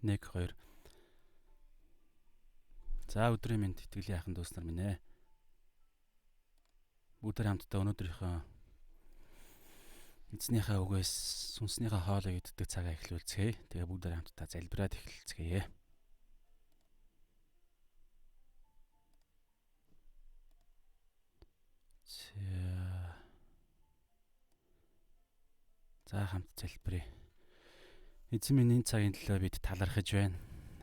1 2. За, өдрийн мэнд, итгэлийн ахын дүүс нар минь ээ. Бүгдээр хамтдаа өнөөдрийнхөө эзнийхээ үгээс сүнснийхээ хоолыг иддэг цагаа эхлүүлцгээе. Тэгээ бүгдээр хамтдаа залбираад эхэлцгээе. За, хамт залбирая. Эзэн минь, энэ цагийн төлөө бид талархаж байна.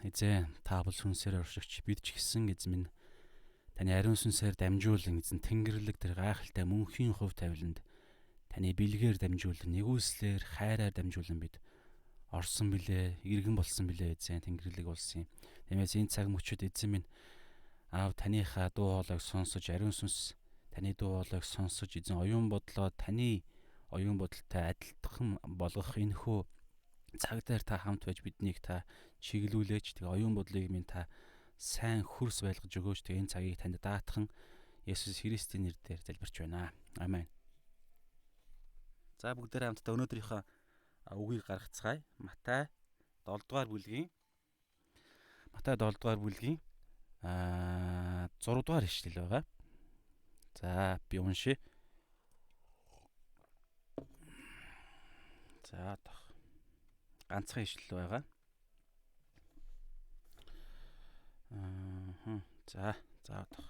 Эзэн, та бол сүнсээр оршигч, бид ч гэсэн, эзэн минь, таны ариун сүнсээр дамжуулан, эзэн, тэнгэрлэг тэр гайхалтай мөнхийн хувь тавиланд таны бэлгээр дамжуулан, нигүүлслээр, хайраар дамжуулан бид орсон билээ, иргэн болсон билээ, эзэн, тэнгэрлэг улсын. Тиймээс энэ цаг мөчид, эзэн минь, аав, таныхаа дуу хоолойг сонсож, ариун сүнс таны дуу хоолойг сонсож, эзэн, оюун бодлоо таны оюун бодолтой адилтхан болгох энэхүү цаг дээр та хамт байж биднийг та чиглүүлээч. Тэгээ оюун бодлыг минь та сайн хөрс байлгаж өгөөч. Тэгээ энэ цагийг танд даатхан Есүс Христийн нэрээр залбирч байна. Амен. За, бүгдээрээ хамтдаа өнөөдрийнхөө үгийг гаргацгаая. Матай 7 дугаар бүлгийн Матай 7 дугаар бүлгийн 6 дугаар ишлэл байгаа. За, би уншия. За, тох. Ганцхан ишлэл байгаа. Аа. За, за тох.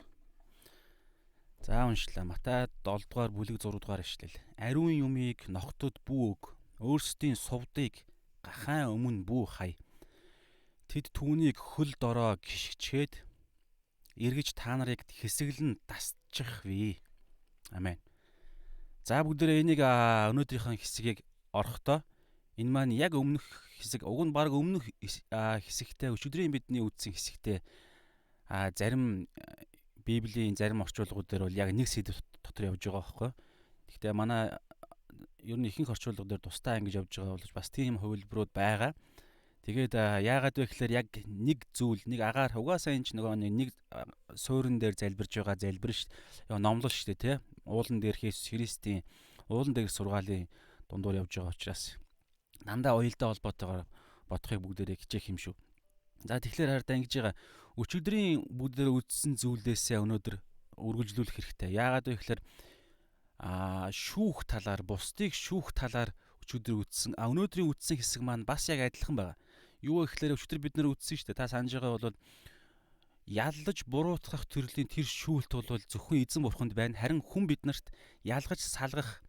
За, уншлаа. Матай 7 дугаар бүлэг 6 дугаар ишлэл. Ариун юмыг нохотод бүү өг. Өөрсдийн сувдыг гахаан өмнө бүү хай. Тэд түүнийг хөл дороо гიშгчээд эргэж та нарыг хэсэглэн дасчих вэ. Амен. За, бүгдээрээ энийг өнөөдрийнхөө хэсгийг орохдоо энэ маань яг өмнөх хэсэг, уг нь баг өмнөх хэсэгтээ, өчигдрийн бидний үздсэн хэсэгтээ зарим Библийн зарим орчуулгууд дээр бол яг нэг сэдэв дотор явж байгаа байхгүй. Гэхдээ манай ер нь ихэнх орчуулга дээр тусдаа ингэж явж байгаа болж бас тийм хувилбарууд байгаа. Тэгээд яагаад вэ гэхээр яг нэг зүйл, нэг агаар, угаасаа энэ ч нөгөө нэг суурин дээр залбирж байгаа залбир ш. Номлол шүү дээ, тий. Уулан дээрх Есүс Христийн уулан дээрх сургаалын дундуур явж байгаа учраас дандаа уялдаа холбоотойгоор бодохыг бүгдээрээ хичээх юм шүү. За, тэгэхээр хараа ингэж байгаа. Өчигдрийн бүгдээрээ үздсэн зүйлээсээ өнөөдөр үргэлжлүүлэх хэрэгтэй. Яагаад вэ гэхээр шүүх талаар, бусдыг шүүх талаар өчигдөр үздсэн. А өнөөдрийн үздсэн хэсэг маань бас яг адилхан байгаа. Юу вэ гэхээр өчигдөр бид нэр үздсэн шүү дээ. Та санаж байгаа бол яллаж буруутгах төрлийн тэр шүүлт бол зөвхөн эзэн бурханд байна. Харин хүн биднэрт ялгаж салгах.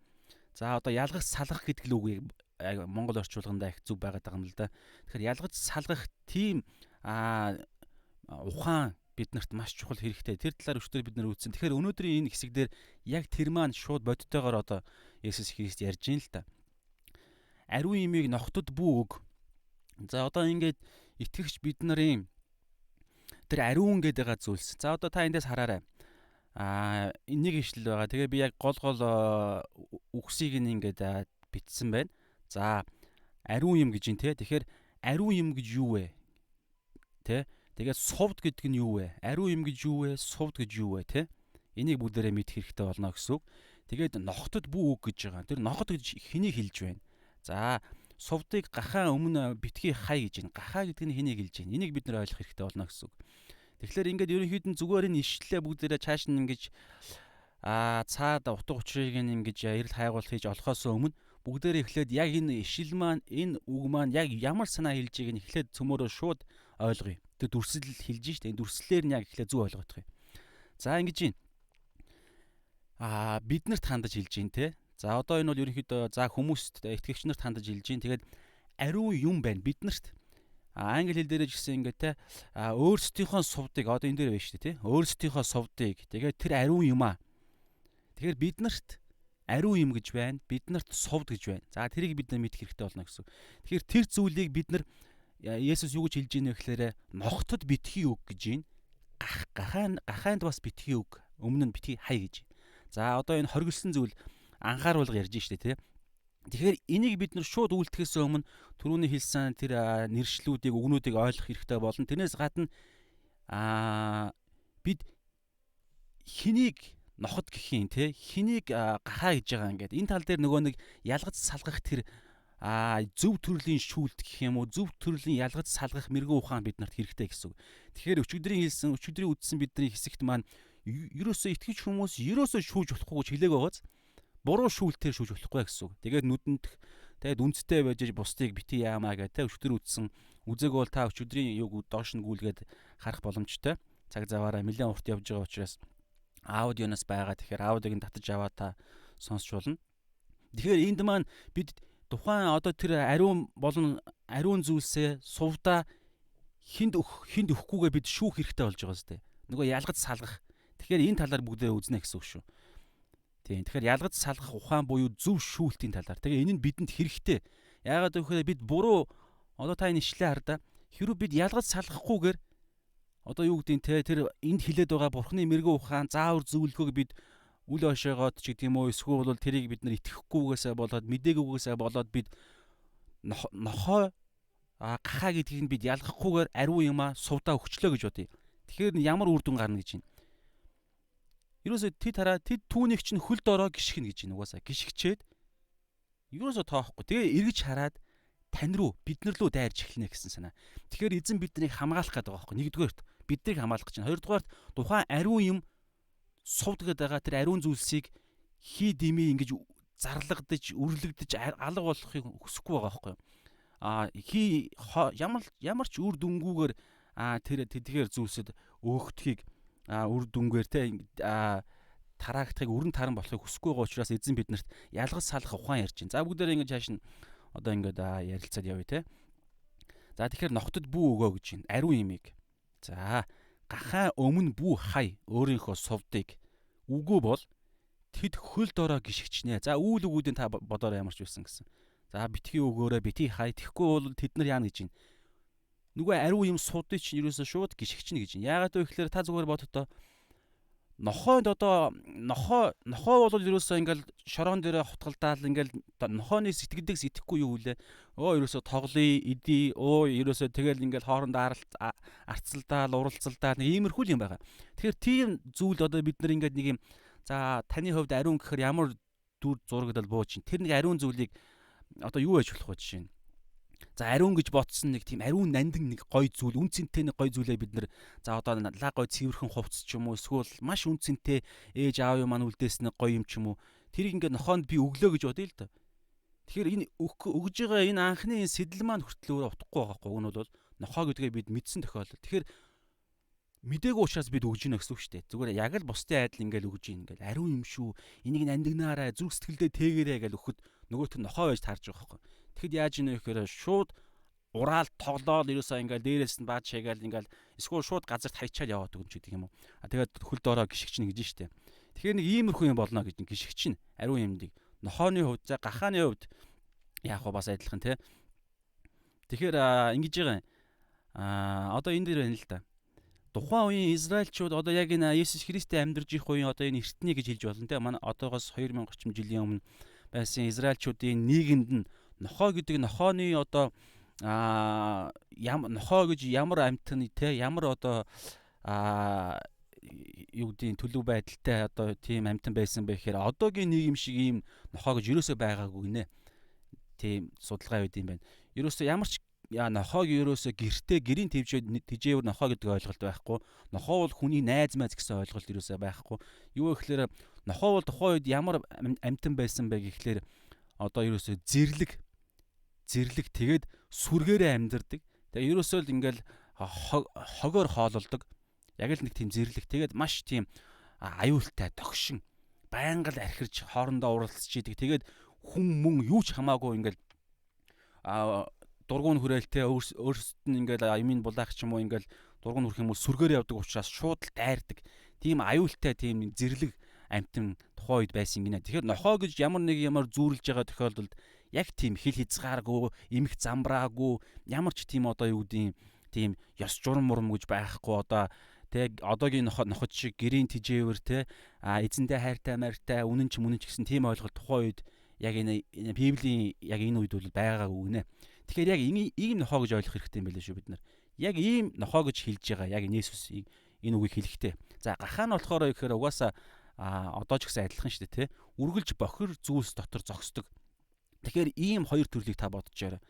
За, одоо ялгах салгах гэдэг л үгийг Монгол орчуулгандаа их зөв байгаад байгаа юм л да. Тэгэхээр ялгаж салгах тийм ухаан биднэрт маш чухал хэрэгтэй. Тэр талаар өчтөр бид нэр үзсэн. Тэгэхээр өнөөдрийн энэ хэсэг дээр яг тэр маань шууд бодтойгоор одоо Есүс Христ ярьж гин л та. Ариун имийг нохтод бүү өг. За, одоо ингээд итгэгч бид нарын тэр ариун гэдэг байгаа зүйлс. За, одоо та эндээс хараарай. Нэг ишлэл байгаа. Тэгээ би яг гол гол үгсийг нь ингээд бичсэн байна. За, ариун юм гэж юм те. Тэгэхээр ариун юм гэж юу вэ? Тэ? Тэгээд сувд гэдэг нь юу вэ? Ариун юм гэж юу вэ? Сувд гэж юу вэ? Тэ? Энийг бүгдээрээ мэдэх хэрэгтэй болно гэсэн үг. Тэгээд нохотод бүү үг гэж байгаа. Тэр нохот гэж хэнийг хэлж байна? За, сувдыг гахаа өмнө битгий хай гэж байна. Гахаа гэдэг нь хэнийг хэлж байна? Энийг бид нэр ойлгох хэрэгтэй болно гэсэн үг. Тэгэхээр ингээд ерөнхийд нь зүгээр энэ ишлэлээ бүгдээрээ чааш нь ингэж цаад утга учирыг ингэж эрэл хайгуул хийж олохоос өмнө бүгдээрээ эхлээд яг энэ ишил маань, энэ үг маань яг ямар санаа хэлж байгааг нь эхлээд цөмөөрөө шууд ойлгоё. Тэр дүрслэл хэлж штэ. Энэ дүрслэлээр нь яг эхлээд зөв ойлгох юм. За, ингэж юм. Биднэрт хандаж хэлж байна те. За, одоо энэ бол ерөнхийдөө за хүмүүст, итгэгч нарт хандаж хэлж байна. Тэгээд ариун юм байна биднэрт. Англи хэл дээр ч гэсэн ингээд те, өөрсдийнхөө сувдыг, одоо энэ дээр байна шүү дээ те. Өөрсдийнхөө сувдыг, тэгээд тэр ариун юм аа. Тэгэхээр биднэрт ариун юм гэж байна, биднэрт сувд гэж байна. За, тэрийг бид нар мэдэх хэрэгтэй болно гэсэн. Тэгэхээр тэр зүйлийг бид нар Есүс юу гэж хэлж ийнэ вэ гэхээр нохотод битгий үг гэж байна. Гахаанд бас битгий үг, өмнө нь битгий хай гэж. За, одоо энэ хоригдсан зүйл анхааруулга ярьж штэ те. Тэгэхээр энийг бид нар шууд үйлдэхээс өмнө түрүүний хэлсэн тэр нэршлүүдийг, үгнүүдийг ойлгох хэрэгтэй болно. Тэрнээс гадна бид хэнийг ноход гэх юм те, хэнийг гахаа гэж байгаа ингээд энэ тал дээр нөгөө нэг ялгаж салгах тэр зөв төрлийн шүүлт гэх юм уу, зөв төрлийн ялгаж салгах мэрэгэн ухаан бид нарт хэрэгтэй гэсэн үг. Тэгэхээр өчигдрийн хэлсэн, өчигдрийн үздсэн бидний хэсэгт маань ерөөсөө итгэж хүмүүс ерөөсөө шүүж болохгүй гэж хэлээг байгааз буруу шүүлтээр шүүж болохгүй гэсэн үг. Тэгээд нүдэнд тэгээд үнцтэй байж бусдыг бити яамаа гэх те өчигдөр үздсэн үзег бол та өчигдрийн юг доош нь гүйлгээд харах боломжтой. Цаг заваараа нэлээд урт явж байгаа учраас аудионоос байгаа. Тэгэхээр аудиог нь татаж аваад та сонсч болно. Тэгэхээр энд маань бид тухайн одоо тэр ариун болон ариун зүйлсээ сувдаа хинд өгөх хинд өгөхгүйгээ бид шүүх хэрэгтэй болж байгаа зү. Нөгөө ялгаж салгах. Тэгэхээр энэ талаар бүгдээ үзнэ гэсэн үг шүү. Тийм. Тэгэхээр ялгаж салгах ухаан буюу зөв шүүлтийн талаар. Тэгээ энэ нь бидэнд хэрэгтэй. Яагаад гэвэл бид буруу одоо та энэ ишлээ хардаа. Хэрвээ бид ялгаж салгахгүйгээр одоо юу гэдгийг те тэр энд хилээд байгаа бурхны мэрэгэн ухаан заавар зөвлөгөөг бид үл ойшоогоод ч гэдэг юм уу эсвэл бол тэрийг бид нар итгэхгүйгээсээ болоод мдэггүйгээсээ болоод бид нохой гахаа гэдгийг нь бид ялгахгүйгээр ариун юмаа сувдаа өгчлөө гэж бодъё. Тэгэхээр ямар үр дүн гарна гэж байна. Ерөөсөө тэд хараа тэд түүнийг чинь хөлд ороо гიშгэнэ гэж байна угаасаа. Гიშгчээд ерөөсөө тоохгүй. Тэгээ эргэж хараад тань руу бид нар руу дайрч эхэлнэ гэсэн санаа. Тэгэхээр эзэн биднийг хамгаалах гэдэг байгаа байхгүй. Нэгдүгээрт биднийг хамгаалах гэж байна. Хоёрдугаарт тухайн ариун юм сувд гэдэг байгаа тэр ариун зүйлсийг хий дэмий ингэж зарлагдаж, үрлэгдэж алга болохыг хүсэхгүй байгаа байхгүй юу? Хий ямар ч үр дүнгүүгээр тэр тэдгээр зүйлсэд өөхтхийг үр дүнгээр те тараагдахыг өрн таран болохыг хүсэхгүй байгаа учраас эзэн биднэрт ялгаж салах ухаан ярьж байна. За бүгдээрээ ингэж хааш нь одоо ингээд ярилцаад явъя те. За тэгэхээр ногтод бүү өгөө гэж байна. Ариун имийг. За гахаа өмнө бүү хай өөрийнхөө сувдыг үгүй бол тэд хөл дороо гიშгчнэ. За үйл үгүүдийн та бодоор ямар ч байсан гэсэн. За битгий өгөөрэй, битгий хай. Тэгэхгүй бол тэд нар яана гэж байна. Нөгөө ариун юм судыг чинь ерөөсөө шууд гიშгчнэ гэж байна. Яагаад вэ гэхээр та зүгээр бодохдоо нохойд одоо нохой бол ерөөсөө ингээл шорон дээрээ хутгалдаал ингээл нохойны сэтгэдэг сэтгэхгүй юу үлээ. Өө ерөөсөө тоглоё, идий, өө ерөөсөө тэгэл ингээл хоорондоо арцалдаал, уралцалдаал нэг иймэрхүү юм байгаа. Тэгэхээр тийм зүйл одоо бид нар ингээд нэг юм за таны хувьд ариун гэхээр ямар дүр зураг гэдэл бууж чинь. Тэр нэг ариун зүйлийг одоо юу байж болох вэ жишээ нь. За ариун гэж бодсон нэг тийм ариун нандин нэг гой зүйл, үн цэнтэй нэг гой зүйлээ бид нэр за одоо лаг гой цэвэрхэн хувцс ч юм уу эсвэл маш үн цэнтэй ээж аав юм маань үлдээсэн нэг гой юм ч юм уу. Тэрийг ингээд нохоонд би өглөө гэж бодъё л доо. Тэгэхээр энэ өгж байгаа энэ анхны энэ сэтэл маань хүртэл өөрөө утгагүй байгаа хгүй. Уг нь бол нохоо гэдгээ бид мэдсэн тохиолдол. Тэгэхээр мдээгүй учраас бид өгж гинэ гэсэн үг шүү дээ. Зүгээр яг л бусдын айдал ингээл өгж гин ингээл ариун юм шүү. Энийг нандинаарай, зүрх сэтгэлдээ тээгээрэй гэж өгөхөд нөгөөх нь нохоо байж таарж байгаа байхгүй. Тэгэхэд яаж ийнэ гэхээр шууд ураал тоглоол ерөөсөө ингээл дээрээс нь бааж шагаал ингээл эсвэл шууд газарт хайчаал яваад өгнө ч гэдэг юм уу. А тэгээд хөл доороо гიშгчнэ гэж штэ. Тэгэхээр нэг иймэрхүү юм болно гэж гიშгчнэ. Ариун юмдыг. Нохооны хувьд за гахааны хувьд яг хоо бас адилхан те. Тэгэхээр ингэж байгаа юм. Одоо энэ дэр байна л да. Тухайн үеийн Израильчууд одоо яг энэ Есүс Христийн амьдарч их үеийн одоо энэ эртний гэж хэлж болно те. Манай одоогоос 2000 орчим жилийн өмнө байсан Израильчуудын нийгэмд нь нохоо гэдэг нохооны одоо нохоо гэж ямар амьтан те ямар одоо юу гэдгийг төлөв байдалтай одоо тийм амьтан байсан бэ гэхээр одоогийн нийгэм шиг ийм нохоо гэж ерөөсөө байгаагүй гинэ. Тийм судалгаа байд юм байна. Ерөөсөө ямар ч нохоог ерөөсөө гэртээ гэрийн тэжээвэр нохоо гэдэг ойлголт байхгүй. Нохоо бол хүний найз майз гэсэн ойлголт ерөөсөө байхгүй. Юу гэхээр нохоо бол тухайн үед ямар амьтан байсан бэ гэхлээр одоо ерөөсөө зэрлэг тэгээд сүргээрээ амьдардаг. Тэгээ ерөөсөө л ингээл хогоор хоололдог. Яг л нэг тийм зэрлэг. Тэгээд маш тийм аюултай догшин байнга л архирч хоорондоо уралдаж идэг. Тэгээд хүн мөн юу ч хамаагүй ингээл дургуун хүрээлтэй өөрсдөд нь ингээл юмыг булаах ч юм уу ингээл дургуун хүрэх юм уу сүргээр явдаг учраас шууд л дайрдаг. Тийм аюултай тийм зэрлэг амьтан тухайн үед байсан гинэ. Тэгэхээр нохоо гэж ямар нэг ямар зүүрлж байгаа тохиолдолд яг тийм хил хязгааргүй, эмх замбраагүй, ямар ч тийм одоо юу гэдгийг тийм ёс журам мурам гэж байхгүй одоо тэг одоогийн ноход шиг гэрийн тэжээвэр те эзэндээ хайртай мартай үнэн ч мүнэн ч гэсэн тийм ойлголт тухайн үед яг энэ Библийн яг энэ үед бол байгаагүй гинэ. Тэгэхээр яг ийм нохоо гэж ойлгох хэрэгтэй юм байлээ шүү бид нар. Яг ийм нохоо гэж хэлж байгаа. Яг Иесус энэ үгийг хэлэхдээ. За гахаа нь болохоор гэхээр угаасаа одоо ч гэсэн адилхан шүү дээ те. Үргэлж бохир зүйлс дотор зогсдог. Тэгэхээр ийм хоёр төрлийг та бодож ярай.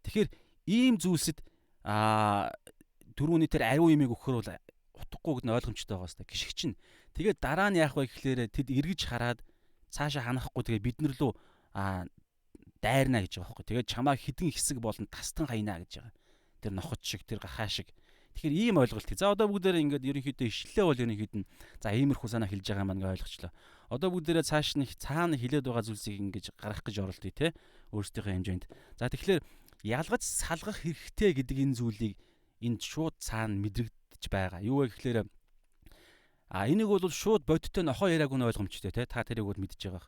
Тэгэхээр ийм зүйлсэд түрүүний тэр ариун юмыг өгөхөр бол утгагүй гэдэг нь ойлгомжтой байгаа хэвээр гიშг чинь. Тэгээд дараа нь яах вэ гэхлээр тэд эргэж хараад цаашаа ханахгүй тэгээ бид нар лөө дайрна гэж байгаа байхгүй. Тэгээд чамаа хідэн хэсэг болон тастан хайна гэж байгаа. Тэр нохот шиг, тэр гахаа шиг. Тэгэхээр ийм ойлголт. За одоо бүгдээрээ ингээд ерөнхийдөө ишлэлээ бол ерөнхийд нь за иймэрхүү санаа хэлж байгаа маань ингээ ойлгочлоо. Одоо бүгдээрээ цааш нь цаана хилээд байгаа зүйлсийг ингэж гаргах гэж оролдъё те өөрсдийнхөө хэмжээнд. За тэгэхээр ялгаж салгах хэрэгтэй гэдэг энэ зүйлийг энд шууд цаана мэдрэгдэж байгаа. Юу вэ гэхлээр энийг бол шууд бодиттой нохоо яриаг нь ойлгомжтой те. Та тэрийг бол мэдж байгаа.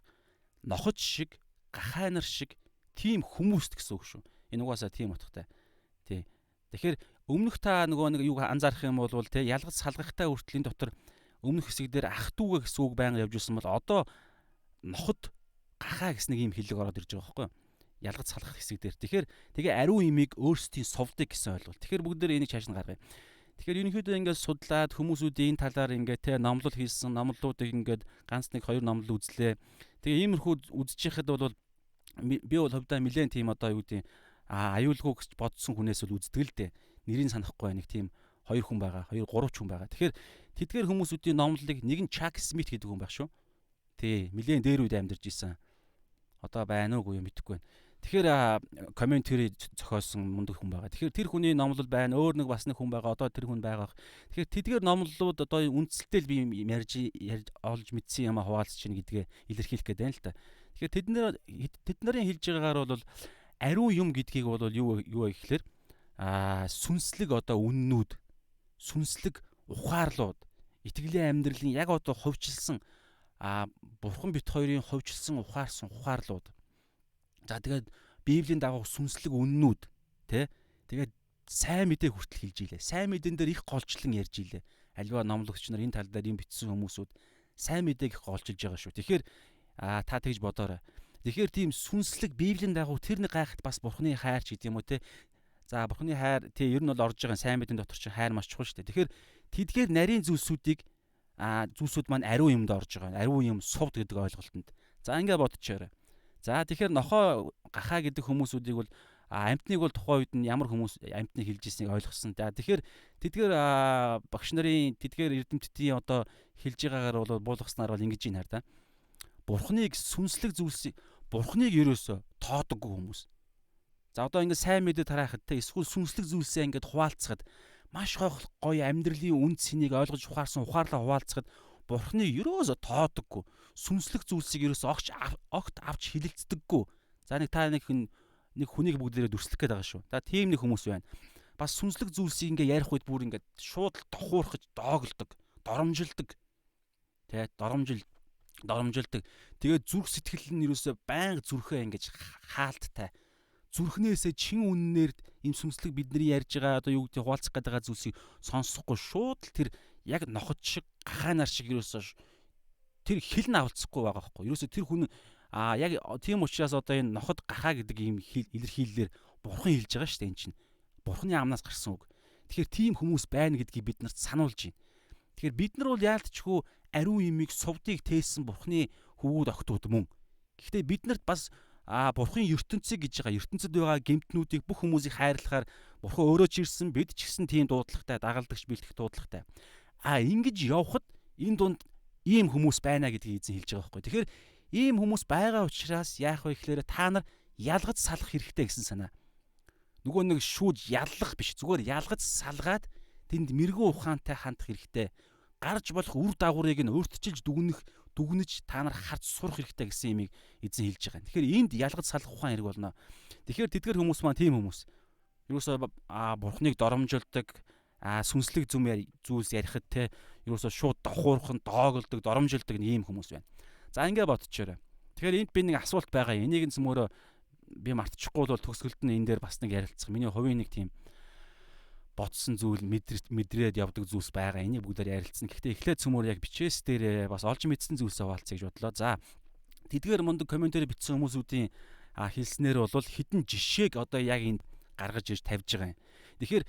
Ноход шиг, гахай нар шиг тийм хүмүүст гэсэн үг шүү. Энэ угаасаа тийм утгатай. Тий. Тэгэхээр өмнөх та нөгөө нэг юг анзаарах юм бол те ялгаж салгахтай хүртлийн дотор өмнөх хэсэг дээр ах дүүгээ гэсэн үг байнга явж исэн бол одоо ноход гахаа гэсэн нэг юм хэллэг ороод ирж байгаа байхгүй юу? Ялгаж салгах хэсэг дээр. Тэгэхээр тэгээ ариун имийг өөрсдийн сувдыг гэсэн ойлголт. Тэгэхээр бүгдээр энийг чааш нь гаргая. Тэгэхээр ерөнхийдөө ингээд судлаад хүмүүсүүдийн энэ талаар ингээд те номлол хийсэн номлолуудыг ингээд ганц нэг хоёр номлол үзлээ. Тэгээ иймэрхүү үзэж яхад бол би бол хувьдаа нэлээд тийм одоо юу гэдэг аюулгүй гэж бодсон хүнээс бол үздэг л дээ. Нэрийг санахгүй нэг тийм хоёр хүн байгаа, хоёр гурав ч хүн байгаа. Тэгэхээр тэдгээр хүмүүсүүдийн номлолыг нэг нь Чак Смит гэдэг хүн байх шүү. Тий, нэлээд дээр үед амьдарч исэн. Одоо байна уугүй юу мэдэхгүй байна. Тэгэхээр комментари зохиосон мундаг хүн байгаа. Тэгэхээр тэр хүний номлол байна. Өөр нэг бас нэг хүн байгаа. Одоо тэр хүн байгаа. Тэгэхээр тэдгээр номлолууд одоо үндсэлтэй л би ярьж олж мэдсэн юм а хуваалцж чинь гэдгээ илэрхийлэх гээд байна л та. Тэгэхээр тэд нарын хэлж байгаагаар бол ариун юм гэдгийг бол юу вэ гэхлээр сүнслэг одоо үннүүд, сүнслэг ухаарлууд, итгэлийн амьдралын яг одоо хувьчилсан бурхан бит хоёрын хувьчилсан ухаарсан ухаарлууд. За тэгээд Библийн дагуу сүнслэг үннүүд тэ тэгээд сайн мэдээ хүртэл хэлж ийлээ. Сайн мэдэн дээр их голчлон ярьж ийлээ. Альва номлогч нар энэ тал дээр юм бичсэн хүмүүсүүд сайн мэдээг их голчилж байгаа шүү. Тэгэхээр та тэгж бодоорой. Тэгэхээр тийм сүнслэг Библийн дагуу тэр нэг гайхалт бас бурхны хайр ч гэдэг юм уу те. За бурхны хайр тий ер нь бол орж байгаа сайн мэдэн дотор чинь хайр маш чухал шүү дээ. Тэгэхээр тэдгээр нарийн зүйлсүүдийг зүйлсүүд маань ариун юмд орж байгаа. Ариун юм сувд гэдэг ойлголтод. За ингэ бодчихоорой. За тэгэхээр нохоо гахаа гэдэг хүмүүсүүдийг бол амьтныг бол тухайн үед нь ямар хүмүүс амьтныг хэлж ирснийг ойлгосон. За тэгэхээр тэдгээр багш нарын тэдгээр эрдэмтдийн одоо хэлж байгаагаар бол буулгаснаар бол ингэж ийн хар да. Бурхныг сүнслэг зүйлсийг бурхныг ерөөсөө тоодоггүй хүмүүс. За одоо ингэ сайн мэдээ тараахад те эсвэл сүнслэг зүйлсээ ингээд хуваалцахад маш гоё амьдралын үн цэнийг ойлгож ухаарсан ухаарлаа хуваалцахад бурхныг ерөөсөө тоодоггүй. Сүнслэг зүйлсийг ерөөсөө огт авч хилэлцдэггүй. За нэг та нэг хүнийг бүгдээрээ дүрслэх гээд байгаа шүү. За тийм нэг хүмүүс байна. Бас сүнслэг зүйлсийг ингээ ярих үед бүр ингээ шууд дохуурхаж дооглодог, доромжилдог. Тэ доромжилдог. Тэгээд зүрх сэтгэл нь ерөөсөө байнга зүрхээ ингэж хаалттай. Зүрхнээсээ чин үннээр ийм сүнслэг бидний ярьж байгаа одоо юу гэдэг хуваалцах гээд байгаа зүйлсийг сонсохгүй шууд л тэр яг ноход шиг гахаанаар шиг ерөөсөө тэр хэл нь авалцахгүй байгаа байхгүй. Ерөөсөө тэр хүн яг тийм учраас одоо энэ ноход гахаа гэдэг ийм илэрхийллээр бурхан хэлж байгаа шүү дээ энэ чинь. Бурханы амнаас гарсан үг. Тэгэхээр тийм хүмүүс байна гэдгийг бид нарт сануулж байна. Тэгэхээр бид нар бол яалтчгүй ариун имийг сувдыг тээсэн бурханы хөвгүүд охтууд мөн. Гэхдээ бид нарт бас бурхын ертөнцийг гэж байгаа ертөнцид байгаа гэмтнүүдийг бүх хүмүүсийг хайрлахаар бурхан өөрөө ч ирсэн бид ч гэсэн тийм дуудлагатай дагалдагч бэлтгэх дуудлагатай. Ингэж явхад энэ дунд ийм хүмүүс байна гэдгийг эзэн хэлж байгаа байхгүй. Тэгэхээр ийм хүмүүс байгаа учраас яах вэ гэхээр та нар ялгаж салах хэрэгтэй гэсэн санаа. Нөгөө нэг шүүд яллах биш зүгээр ялгаж салгаад тэнд мэрэгэн ухаантай хандах хэрэгтэй. Гарч болох үр дагаврыг нь өөртчилж дүгнэж та нар харж сурах хэрэгтэй гэсэн юмыг эзэн хэлж байгаа. Тэгэхээр энд ялгаж салах ухаан хэрэг болно. Тэгэхээр тэдгэр хүмүүс маань тийм хүмүүс. Ерөөсөө бурхныг доромжилдог, сүнслэг зүм зүйлс ярихад те ерөөсөө шууд дохуурхан, дооглодог, доромжилдог нэг ийм хүмүүс байна. За ингэ бодчихоорой. Тэгэхээр энд би нэг асуулт байгаа. Энийг нь зөмөрөө би мартчихгүй бол төгсгөлд нь энэ дээр бас нэг ярилцах. Миний хувийн нэг тийм бодсон зүйл мэдрээд явдаг зүйлс байгаа. Энийг бүгдээр ярилцсан. Гэхдээ эхлээд цөмөр яг бичээс дээр бас олж мэдсэн зүйлсээ хуваалцъя гэж бодлоо. За тэдгээр мундаг комментари бичсэн хүмүүсүүдийн хэлснээр бол хідэн жишээг одоо яг энд гаргаж ирж тавьж байгаа юм. Тэгэхээр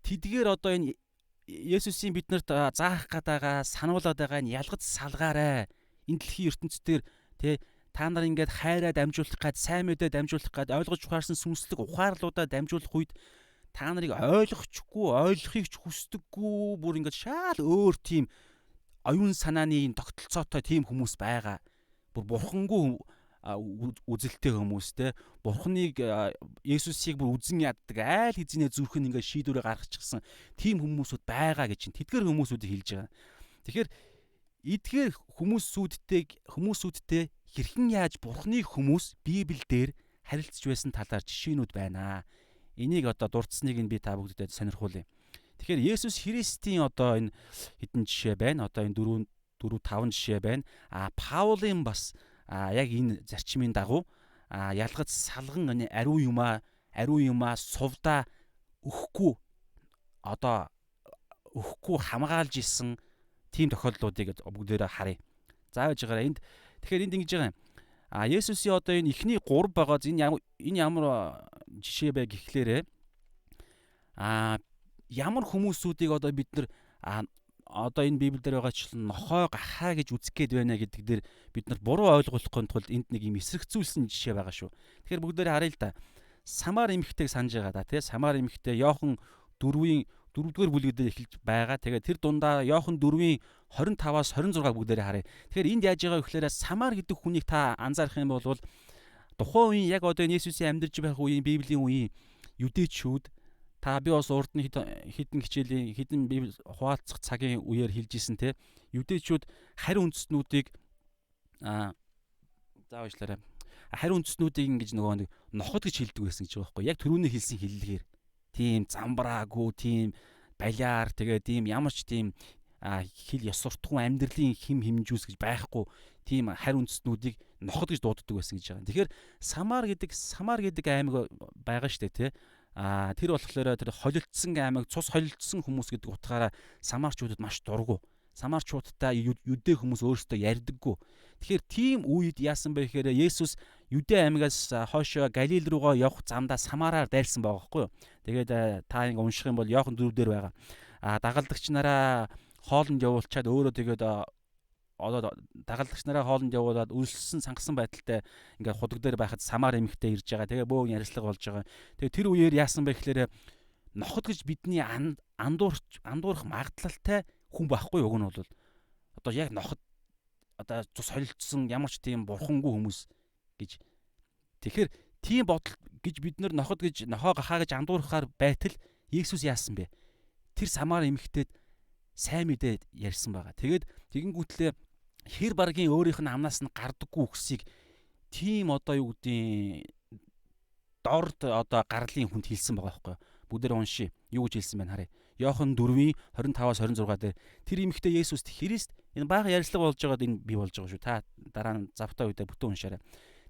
тэдгээр одоо энэ Есүсийн биднэрт заах гээд байгаа, сануулад байгаа энэ ялгаж салгаарай. Энэ дэлхийн ертөнцийн тэ Та нар ингээд хайраа дамжуулах гад, сайн мэдээ дамжуулах гад, ойлгож ухаарсан сүнслэг ухаарлуудаа дамжуулах үед та нарыг ойлгочихгүй, ойлгохыг ч хүсдэггүй, бүр ингээд шаал өөр тийм оюун санааны тогтолцоотой тийм хүмүүс байгаа. Бүр бурхангүй үзэлтэй хүмүүс те, бурхныг Есүсийг бүр үзен яддаг, айл хэзээ зүрх нь ингээд шийдвэрээ гаргачихсан тийм хүмүүсүүд байгаа гэж чинь тэдгэр хүмүүсүүдийг хэлж байгаа. Тэгэхээр эдгээр хүмүүсүүдтэй хэрхэн яаж бурхны хүмүүс Библиэлд харилцаж байсан талаар жишээнүүд байна. Энийг одоо дурдсныг нь би та бүгдэд сонирхуулъя. Тэгэхээр Есүс Христийн одоо энэ хэдэн жишээ байна. Одоо энэ 4 4 5 жишээ байна. А Паулын бас яг энэ зарчмын дагуу ялгаж салган энэ ариун юмаа сувдаа өгөхгүй одоо өгөхгүй хамгаалж исэн тийм тохиолдлуудыг бүгдээрээ харъя. За байж байгаараа энд тэгэхээр энд ингэж байгаа юм. А Есүсийн одоо энэ эхний 3 байгааз энэ ямар жишээ бэ гэхлээрэ ямар хүмүүсүүдийг одоо бид нар одоо энэ Библиэлд байгаачлан нохой гахаа гэж үзэх гээд байна гэдэг дээр бид нар буруу ойлгохгүй тулд энд нэг юм эсрэгцүүлсэн жишээ байгаа шүү. Тэгэхээр бүгдээрээ харъя л да. Самар эмэгтэйг санаж байгаа да тий. Самар эмэгтэй Иохан 4-ийн 4-р бүлэгдээ эхэлж байгаа. Тэгээд тэр дундаа Иохан 4-ийн 25-аас 26 бүгдээрээ харъя. Тэгэхээр энд яаж байгаа вэ гэхээр Самар гэдэг хүнийг та анзаарах юм бол тухайн үеийн яг одоо Есүсийн амьдарч байх үеийн Библийн үеийн юдэчүүд та би бас урд нь хідэн хичээлийн хідэн библи хуваалцах цагийн үеэр хэлж исэн те. Юдэчүүд харь үндэстнүүдийг за уучлаарай. Харь үндэстнүүдийг ингэж нөгөө нэг ноход гэж хэлдэг байсан гэж байгаа байхгүй. Яг түрүүний хэлсэн хэллэгээр тийм замбраагүй, тийм балиар, тэгээ тийм ямар ч тийм хэл ёс суртахуун амьдралын хим хэмжүүс гэж байхгүй тийм харь үндэстнүүдийг ноход гэж дууддаг байсан гэж байгаа. Тэгэхээр Самар гэдэг аймаг байгаа шүү дээ, тий. Тэр болохоор тэр холилдсон аймаг, цус холилдсон хүмүүс гэдэг утгаараа самарчуудад маш дургу. Самарчуудтай юдэ хүмүүс өөрсдөө ярьдаггүй. Тэгэхээр тийм үед яасан бэ гэхээр Есүс Юдэ аймагаас хойшоо Галил руугаа явах замдаа Самараар дайрсан байгаа байхгүй юу. Тэгээд та ингэ унших юм бол Иохан 4 дээр байгаа. Дагалдагч нараа хоолнд явуулчаад өөрөө тэгээд одоо дагалдагч нараа хоолнд явуулаад өлссөн сангасан байдалтай ингээд худаг дээр байхад Самар эмэгтэй ирж байгаа. Тэгээ бөөн ярилцлага болж байгаа. Тэгээ тэр үеэр яасан бэ гэхээр ноход гэж бидний андуурах магадлалтай хүн байхгүй уг нь бол одоо яг ноход одоо цус холилдсон ямар ч тийм бурхангүй хүмүүс гэж. Тэгэхээр тийм бодол гэж бид нар ноход гэж нохоо гахаа гэж андуурхаар байтал Есүс яасан бэ? Тэр Самар эмэгтэйд сайн мэдээ ярьсан байгаа. Тэгээд тэгэнгүүтлээ хэр баргийн өөрийнх нь амнаас нь гардаггүй үхсийг тийм одоо юу гэдгийг дорд одоо гарлын хүнд хэлсэн байгаа байхгүй. Бүгдээр уншия. Юу гэж хэлсэн бэ харъя. Иохан 4-ийн 25-аас 26 дээр тэр эмэгтэй Есүст Христ энэ бага ярилцлага болж байгаад энэ бий болж байгаа шүү. Та дараа нь завтай үедээ бүтэн уншаарай.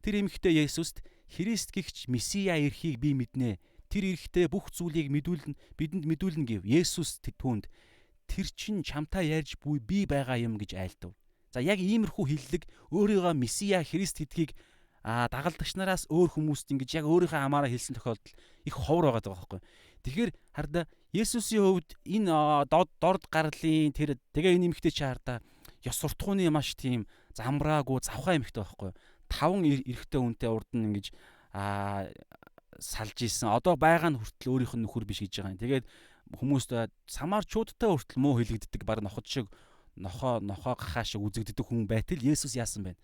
Тэр эмэгтэй Есүст Христ гихч Месиа эрхийг би мэднэ. Тэр эрэхтэй бүх зүйлийг мэдүүлнэ, бидэнд мэдүүлнэ гэв. Есүс түүнд тэр чин чамтай ярьж буй би байгаа юм гэж айлдав. За яг иймэрхүү хэллэг өөрийгөө Месиа Христ гэдгийг дагалдагч нараас өөр хүмүүст ингэж яг өөрийнхөө амаараа хэлсэн тохиолдол их ховор байгаа даа байхгүй. Тэгэхээр хардаа Есүсийн хувьд энэ дорд гарлын тэр тэгээ энэ эмэгтэй чи хардаа ёс суртахууны маш тийм замбраагүй завхаа эмэгтэй байхгүй. 5 эрэгтэй хүнтэй урд нь ингэж салж исэн. Одоо байгаа нь хүртэл өөрийнх нь нөхөр биш гэж байгаа юм. Тэгээд хүмүүст самарчуудтай хүртэл муу хэлэгддэг баг ноход шиг нохоо гахаа шиг үзэгддэг хүн байтал Есүс яасан бэ?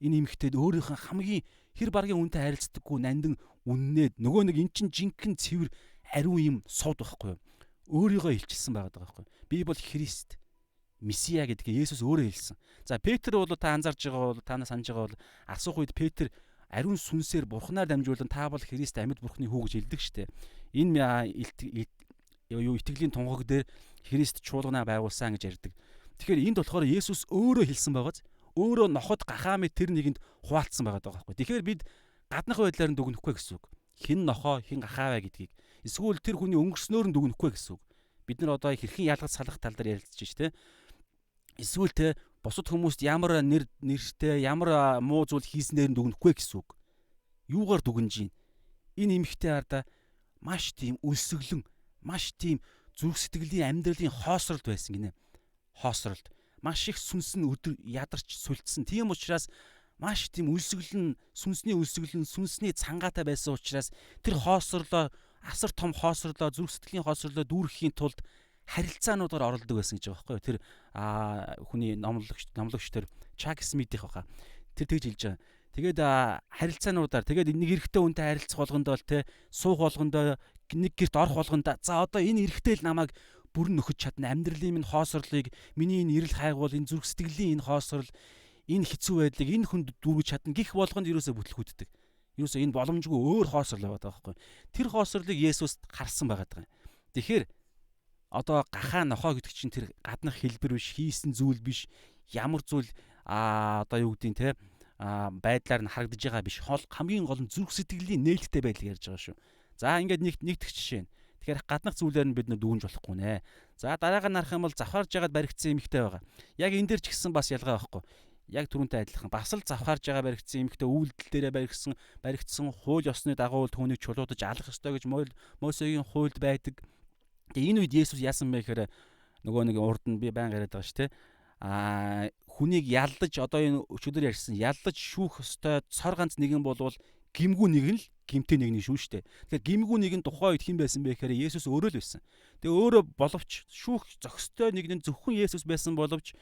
Энэ эмэгтэйд өөрийнх нь хамгийн хэр баргийн үнтэй харилцдаггүй нандин үннээд нөгөө нэг эн чин жинхэнэ цэвэр ариун юм сууд байхгүй юу? Өөрийгөө илчилсэн байгаа байхгүй юу? Би бол Христ Месиа гэдгийг Есүс өөрөө хэлсэн. За Петр бол та анзаарж байгаа бол танаас санаж байгаа бол асуух үед Петр ариун сүнсээр бурхнаар дамжуулан та бол Христ амьд бурхны хүү гэж хэлдэг штэ. Энэ юу итгэлийн тунхаг дээр Христ чуулганаа байгуулсан гэж ярьдаг. Тэгэхээр энд болохоор Есүс өөрөө хэлсэн байгааз өөрөө ноход гахаа мэт тэр нэгэнд хуваалцсан байгаа байхгүй. Тэгэхээр бид гаднах байдлаар нь дүгнэхгүй гэсэн үг. Хэн нохоо, хэн гахаа вэ гэдгийг. Эсвэл тэр хүний өнгөрснөөр нь дүгнэхгүй гэсэн үг. Бид нар одоо хэрхэн ялгаж салах тал дээр ярилцж шээ тэ. Эсвэл те бусад хүмүүст ямар нэр нэртэй, ямар муу зүйл хийснээр нь дүгнэхгүй гэсэн үг. Юугаар дүгнэж гин? Энэ эмэгтэй хардаа маш тийм өлсгөлэн, маш тийм зүрх сэтгэлийн амьдралын хоосролд байсан гинэ. Хоосролд. Маш их сүнс нь өдөр ядарч сүлдсэн. Тийм учраас Маш тийм өлсгөлн, сүнсний өлсгөлн, сүнсний цангаатай байсан учраас тэр хоосорлоо, асар том хоосорлоо, зүрх сэтгэлийн хоосорлоо дүүрэхийн тулд харилцаануудаар оролдог байсан гэж байгаа байхгүй юу? Тэр хүний номлогч тэр Чак Смитийнх баха. Тэр тэгж хэлж байгаа. Тэгээд харилцаануудаар тэгээд нэг эрэгтэй хүнтэй харилцах болгондоо л те суух болгондоо, нэг герт орох болгондоо за одоо энэ эрэгтэй л намайг бүрэн нөхөж чадна. Амьдралын минь хоосорлыг, миний энэ эрэл хайгуул, энэ зүрх сэтгэлийн энэ хоосорл, энэ хэцүү байдлыг энэ хүнд дүүргэж чадна гих болгонд ерөөсөө бүтлгүүддэг. Ерөөсөө энэ боломжгүй өөр хоосрол байгаа байхгүй. Тэр хоосрлыг Есүс харсан байгаа даа. Тэгэхээр одоо гахаа нохоо гэдэг чинь тэр гаднах хэлбэр биш, хийсэн зүйл биш, ямар зүйл одоо юу гэдгийг те байдлаар нь харагдаж байгаа биш. Хамгийн гол нь зүрх сэтгэлийн нээлттэй байдлыг ярьж байгаа шүү. За ингээд нэг нэгдэх жишээ нь. Тэгэхээр гаднах зүйлээр нь бид нар дүгнж болохгүй нэ. За дараагаар нь харах юм бол завхаарж байгаад баригдсан эмэгтэй байгаа. Яг энэ дээр ч гэсэн бас ялгаа байхгүй. Яг түрүүнтэй адилхан. Бас л завхаарж байгаа баригдсан эмэгтэй үйлдэл дээрээ баригдсан хууль ёсны дагуу түүнийг чулуудаж алах ёстой гэж Мосегийн хуульд байдаг. Тэгээ энэ үед Есүс яасан бэ гэхээр нөгөө нэг урд нь би баян яриад байгаа шүү те. Хүнийг яллаж одоо энэ өчигдөр ярьсан яллаж шүүх ёстой цор ганц нэгэн болвол гимгүү нэг нь л гимтэй нэг нь шүү штэ. Тэгэхээр гимгүү нэг нь тухайн үед хэн байсан бэ гэхээр Есүс өөрөө л байсан. Тэгээ өөрөө боловч шүүх зохистой нэг нь зөвхөн Есүс байсан боловч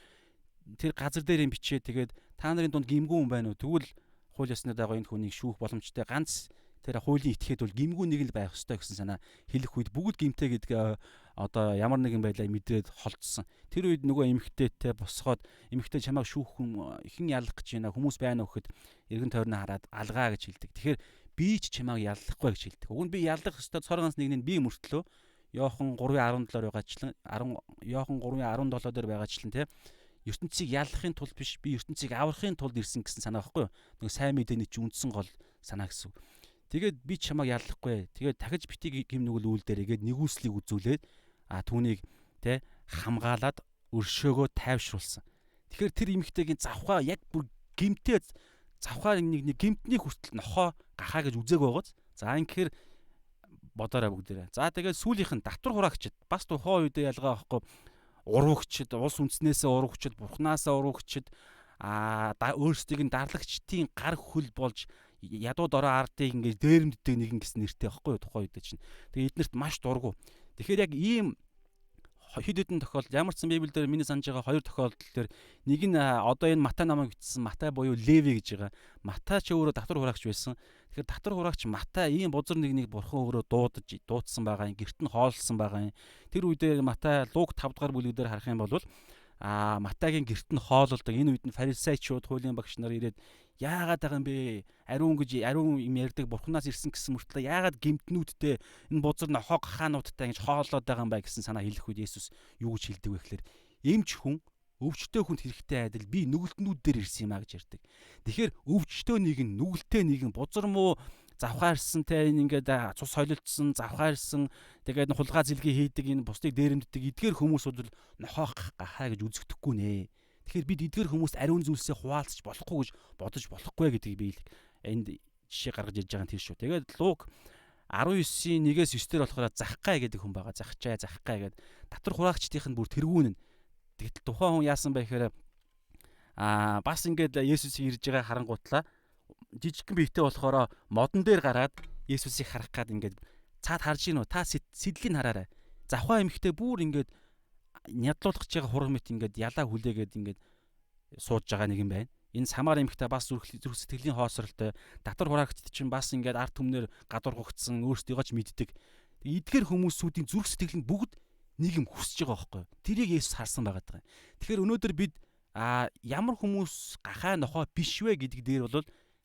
тэр газар дээр юм бичээ тэгээд та нарын дунд гимгүү хүн байна уу? Тэгвэл хууль ёсны дагуу энэ хүнийг шүүх боломжтой ганц тэр хуулийн этгээд бол гимгүү нэг л байх ёстой гэсэн санаа хэлэх үед бүгд гимтэй гэдгээ одоо ямар нэгэн байдлаар мэдрээд холдсон. Тэр үед нөгөө эмэгтэйтэй босгоод эмэгтэй чамайг шүүх хүн хэн ялах гэж байна хүмүүс байна уу гэхэд эргэн тойрноо хараад алгаа гэж хэлдэг. Тэгэхээр би ч чамайг яллахгүй гэж хэлдэг. Уг нь би яллах ёстой цор ганц нэг нь би мөртлөө Иохан 3:17 байгаачлан 10 Иохан 3:17 дээр байгаачлан те ертөнцийг яллахын тулд биш би ертөнцийг аврахын тулд ирсэн гэсэн санаа байхгүй юу? Нөгөө сайн мэдээний чи үндсэн гол санаа гэсэн. Тэгээд би чамайг яллахгүй. Тэгээд дахиж битгий гим нүгэл үйлдэрээ гээд нэгүслийг үзүүлээд түүнийг тэ хамгаалаад өршөөгөө тайвшруулсан. Тэгэхээр тэр эмэгтэйгийн завхаа яг бүр гимтэй завхаа нэг нэг гимтний хүртэл нохоо гахаа гэж үзег байгааз. За ингэхээр бодоорой бүгдээрээ. За тэгээд сүүлийнх нь татвар хураагчд бас тухайн үедээ ялгаа байхгүй уруугчд, улс үндэснээсээ уруугчд, бурхнаасаа уруугчд өөрсдийг нь дарлагчдын гар хөл болж ядуу дорой ардыг ингэж дээрэмддэг нэгэн гэсэн нэртэй байхгүй юу тухайн үед чинь. Тэгээ эднэрт маш дургу. Тэгэхээр яг ийм хэд хэдэн тохиолдол ямар ч сан Библиэлд миний санаж байгаа хоёр тохиолдол дээр нэг нь одоо энэ Матай намайг бичсэн Матай буюу Леви гэж байгаа. Матай ч өөрөө татвар хураагч байсан. Тэгэхээр татвар хураагч Матай ийм бузар нэгнийг бурхан өөрөө дуудаж дуудсан байгаа юм, гэрт нь хооллсон байгаа юм. Тэр үедээ Матай Лук 5 дугаар бүлэг дээр харах юм бол Матайгийн гэрт нь хоололдог. Энэ үед нь фарисеучуд хуулийн багш нар ирээд яагаад байгаа юм бэ? Ариун гэж ариун юм ярьдаг бурхнаас ирсэн гэсэн мөртлөө яагаад гимтнүүдтэй энэ бузар нохоо гахаануудтай ингэж хооллоод байгаа юм бэ гэсэн санаа хэлэх үед Есүс юу гэж хэлдэг вэ гэхээр эмч хүн өвчтөй хүнд хэрэгтэй адил би нүгэлтнүүд дээр ирсэн юм а гэж ярьдаг. Тэгэхээр өвчтөй нэг нь нүгэлтэй нэг нь бузар муу завхаарсан те энэ ингээд цус солилцсон завхаарсан тэгээд хулгай зэлгээ хийдэг энэ бусдыг дээрэмддэг эдгээр хүмүүс бол нохоо гахаа гэж үзэгдэхгүй нэ. Тэгэхээр бид эдгээр хүмүүст ариун зүйлсээ хуваалцаж болохгүй гэж бодож болохгүй гэдгийг би энд жишээ гаргаж ирж байгаа нь тэр шүү. Тэгээд Лук 19-ийн 1-ээс 9 дээр болохоор Захқай гэдэг хүн байгаа. Захчай, Захқай гэдэг татвар хураагчдын нь бүр тэргүүн нь. Тэгтэл тухайн хүн яасан бэ гэхээр бас ингээд Есүсийг ирж байгаа харангуутлаа жижигхэн биетэй болохоор модон дээр гараад Есүсийг харах гад ингээд цаад харж гин үү? Та сэдлийг хараарай. Завхаа эмхтэй бүр ингээд нядлуулах гэж байгаа хураг мэт ингээд ялаа хүлээгээд ингээд сууж байгаа нэг юм байна. Энэ самар эмхтэй бас зүрх сэтгэлийн хоосролтой татвар хураагчд чинь бас ингээд ард түмнэр гадуургагдсан өөрсдийгөө ч мэддэг. Эдгээр хүмүүсүүдийн зүрх сэтгэл нь бүгд нэг юм хүсэж байгаа байхгүй юу? Тэрийг Есүс харсан байгаа даа. Тэгэхээр өнөөдөр бид ямар хүмүүс гахаа нохоо биш вэ гэдэг дээр бол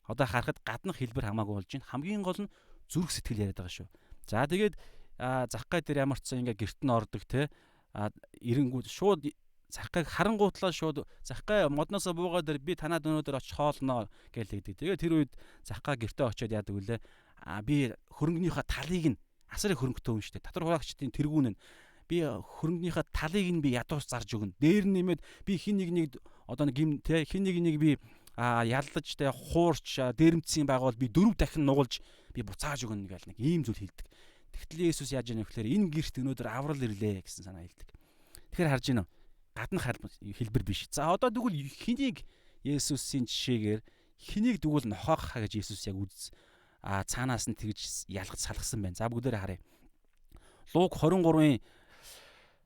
одоо харахад гаднах хэлбэр хамаагүй болж байна. Хамгийн гол нь зүрх сэтгэл яриад байгаа шүү. За тэгээд Захқай дээр ямар ч сан ингээ герт нь ордог те эренгүүд шууд Захқайг харангуутлаа шууд Захқай модноосоо буугаад дээр би танад өнөөдөр очих хоолноо гэж хэлдэг. Тэгээд тэр үед Захқай гертээ очиод яадаг вүлээ. Би хөрөнгөнийхөө талыг нь асар их хөрөнгөтэй хүн шүү дээ. Татвар хураагчдын тэргүүн нь би хөрөнгөнийхөө талыг нь би ядуус зарж өгнө. Дээр нь нэмээд би хин нэг нэг одоо нэг гим те хин нэг нэг би яллаж те хуурч дээрэмдсэн байгуул би 4 дахин нугалж би буцааж өгнө гэл нэг ийм зүйл хэлдэг. Тэгтэл Есүс яаж яах вэ гэхээр энэ гэрт өнөөдөр аврал ирлээ гэсэн санаа хэлдэг. Тэгэхээр харж байна уу? Гаднах хэлбэр биш. За одоо тэгвэл хэнийг Есүсийн жишээгээр Хэнийг тэгвэл нохоо гахаа гэж Есүс яг үз цаанаас нь тэгж ялгаж салгасан байна. За бүгдээрээ харъя. Луг 23-ын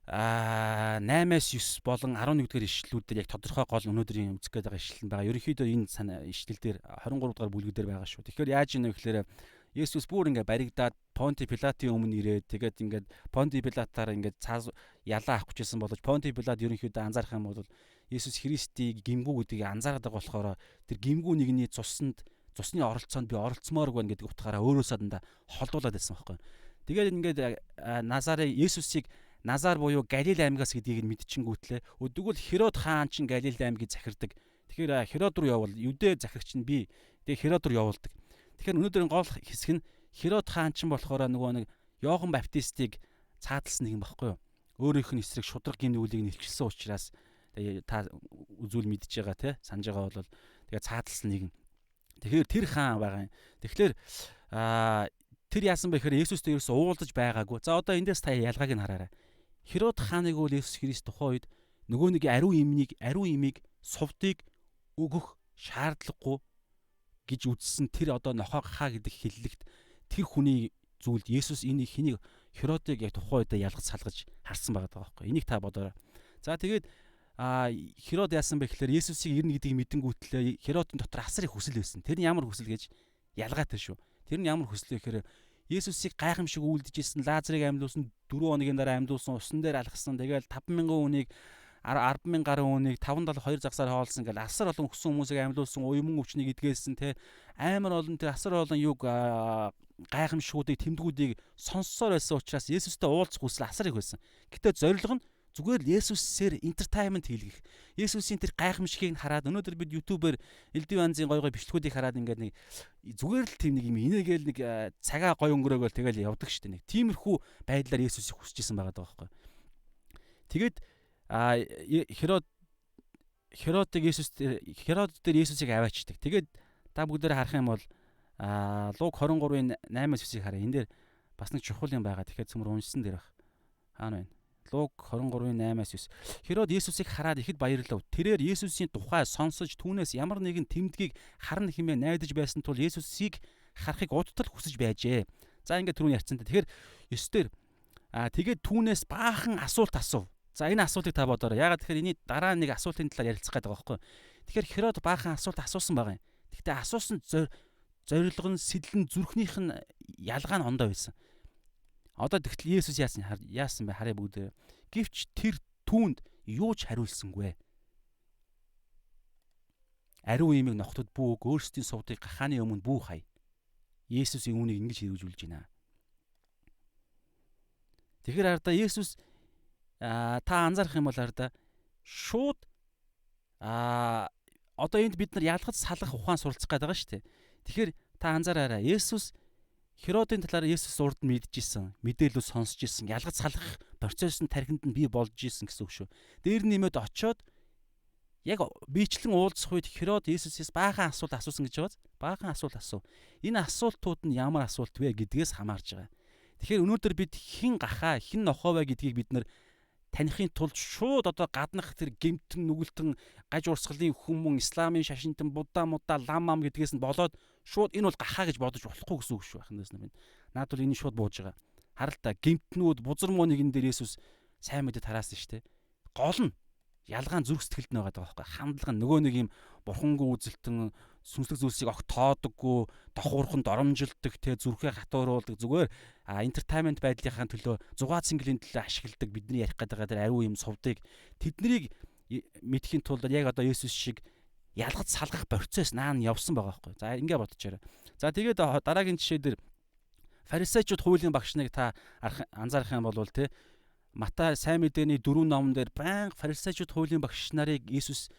8-аас 9 болон 11 дугаар ишлэлүүд дээр яг тодорхой гол өнөөдрийн үзэх гээд байгаа ишлэл нь байгаа. Ерөнхийдөө энэ ишлэл дээр 23 дугаар бүлэг дээр байгаа шүү. Тэгэхээр яаж ийнэ вэ гэхээр Есүс бүр ингээ баригдаад Понти Пилатын өмнө ирээд тэгээд ингээд Понти Пилатаар ингээд цаас ялаа авах гэжсэн боловч Понти Пилат ерөнхийдөө анзаарах юм бол Есүс Христийг гимгүү гэдгийг анзаараад байгаа болохоор тэр гимгүү нэгний цуснд цусны оролцоонд би оролцмооргүй байна гэдэг утгаараа өөрөөсөө дандаа холдуулаад байсан байхгүй. Тэгээд ингээд Назарын Есүсийг Назар буюу Галил аймгаас гэдгийг нь мэдчихэнгүүтлээ. Өдөгөл Херод хаан чинь Галил аймгийг захирдаг. Тэгэхээр Херод руу явбал Юдэ захирагч нь би. Тэгээ Херод руу явуулдаг. Тэгэхээр өнөөдрийн гол хэсэг нь Херод хаан чинь болохоор нөгөө нэг Иохан Баптистыг цаадалсан нэг юм багхгүй юу? Өөрийнх нь эсрэг шудраг гин нүглийг нэлчилсэн учраас тэгээ та үзүүл мэдж байгаа те санаж байгаа бол тэгээ цаадалсан нэгэн. Тэгэхээр тэр хаан байгаа юм. Тэгэхээр тэр яасан бэ гэхээр Есүстэй ерөөсөө уулзаж байгаагүй. За одоо эндээс та ялгааг нь хараарай. Херод хааныг бол Есүс Христ тухайн үед нөгөө нэг ариун имийг сувдыг өгөх шаардлагагүй гэж үзсэн тэр одоо нохоо хаа гэдэг хиллэгт тэр хүний зүйлд Есүс энийг хэнийг Херодыг яг тухайн үедээ ялгаж салгаж харсан байгаа байхгүй. Энийг та бодоорой. За тэгээд Херод яасан бэ гэхээр Есүсийг ирнэ гэдгийг мэдэнгүүтлээ Херодын дотор асар их хүсэл байсан. Тэр нь ямар хүсэл гэж ялгаатай шүү. Тэр нь ямар хүсэл вэ гэхээр Есүсийг гайхамшиг үйлдэж исэн, Лазарыг амьлуулсан, 4 хоногийн дараа амьлуулсан, усан дээр алхсан. Тэгэл 5,000 хүнийг 10,000 гаруй хүнийг 572 загсаар хоолсон гэл асар олон өссөн хүмүүсийг амьлуулсан, уйман өвчнийг эдгээсэн те амар олон тэр асар олон юг гайхамшгуудыг тэмдгүүдийг сонссоор байсан учраас Есүстэй уулзах хүсэл асар их байсан. Гэтэ зорилго нь зүгээр л Есүсээр entertainment хийлгэх. Есүсийн тэр гайхамшигыг хараад өнөөдөр бид YouTube-ээр элдв янзын гой гой бичлэгүүдийг хараад ингээд нэг зүгээр л тийм нэг юм инээгээл нэг цагаа гой өнгөрөөгөл тэгэл явдаг шүү дээ. Нэг тиймэрхүү байдлаар Есүсийг хүсэж исэн байгаа байхгүй. Тэгээд Херодыг Есүс Херод дээр Есүсийг аваачдаг. Тэгээд та бүгдээрээ харах юм бол Луг 23-ын 8-аас 9-ийг хараа. Энэ дээр бас нэг чухал юм байгаа. Тэгэхээр цөмөр уншсан дээр баг. Хаана байна? Луг 23-ын 8-аас 9. Херод Есүсийг хараад ихэд баярлав. Тэрээр Есүсийн тухай сонсож түүнээс ямар нэгэн тэмдгийг харна хэмээн найдаж байсан тул Есүсийг харахыг удтал хүсэж байжээ. За ингээд түрүүний ярьсан. Тэгэхээр 9 дээр тэгээд түүнээс баахан асуулт асуув. За энэ асуултыг та бодоорой. Яагаад тэгэхээр энэний дараа нэг асуултын талаар ярилцах гэдэг байгаа байхгүй. Тэгэхээр Херод баахан асуулт асуусан байгаа юм. Гэхдээ асуусан зорилго нь сэтэл нь зүрхнийх нь ялгаа нь ондоо байсан. Одоо тэгтэл Есүс яасан бэ харъя бүгдээ. Гэвч тэр түүнд юу ч хариулсангүй. Ариун имийг нохтод бүүг өөрсдийн сувдыг гахааны өмнө бүү хай. Есүс үүнийг ингэж хэрэгжүүлж байна. Тэгэхээр ардаа Есүс та анзаарах юм бол ардаа шууд одоо энд бид нар ялгаж салгах ухаан суралцах гээд байгаа шүү дээ. Тэгэхээр та анзаараарай. Есүс Херодын талаар Есүс урд нь мэдчихсэн, мэдээлэл сонсч ирсэн, ялгаж салгах процесс нь тархинд нь бий болж исэн гэсэн үг шүү. Дээр нэмээд очиод яг биечлэн уулзах үед Херод Есүсээс баахан асуулт асуусан гэж байгааз. Баахан асуулт асуув. Энэ асуултууд нь ямар асуулт вэ гэдгээс хамаарж байгаа. Тэгэхээр өнөөдөр бид хэн гахаа, хэн нохоо вэ гэдгийг бид нар таних тулд шууд одоо гаднах тэр гэмтэн нүгэлтэн гаж урсгалын хүмүүн исламын шашинтан будда мудда лам ам гэдгээс нь болоод шууд энэ бол гахаа гэж бодож болохгүй гэсэн үг шүү ахнаас нь. Наад бол энэ шууд бууж байгаа. Харал та гэмтнүүд бузар муу нэгэн дээр Есүс сайн мэдээ тараасан шүү дээ. Гол нь ялгаа нь зүрх сэтгэлд нь байгаа байхгүй. Хандлага нөгөө нэг юм бурхангүй үзэлтэн сүнслэг зүйлсийг огт тоодоггүй, давхуурхан доромжилдог, тэ зүрхээ хатууруулдаг зүгээр entertainment байдлынхаа төлөө зугаа цэнгэлийн төлөө ашигладаг бидний ярих гэдэг тэр ариун юм сувдыг тэднийг мэдхийн тулд яг одоо Есүс шиг ялгаж салгах процесс наа нь явсан байгаа байхгүй. За ингэ бодчихоорой. За тэгээд дараагийн жишээ дээр фарисеучуд хуулийн багш нарыг та анзаарах юм бол тэ Матай сайн мэдээний 4 номон дээр байнга фарисеучуд хуулийн багш нарыг Есүс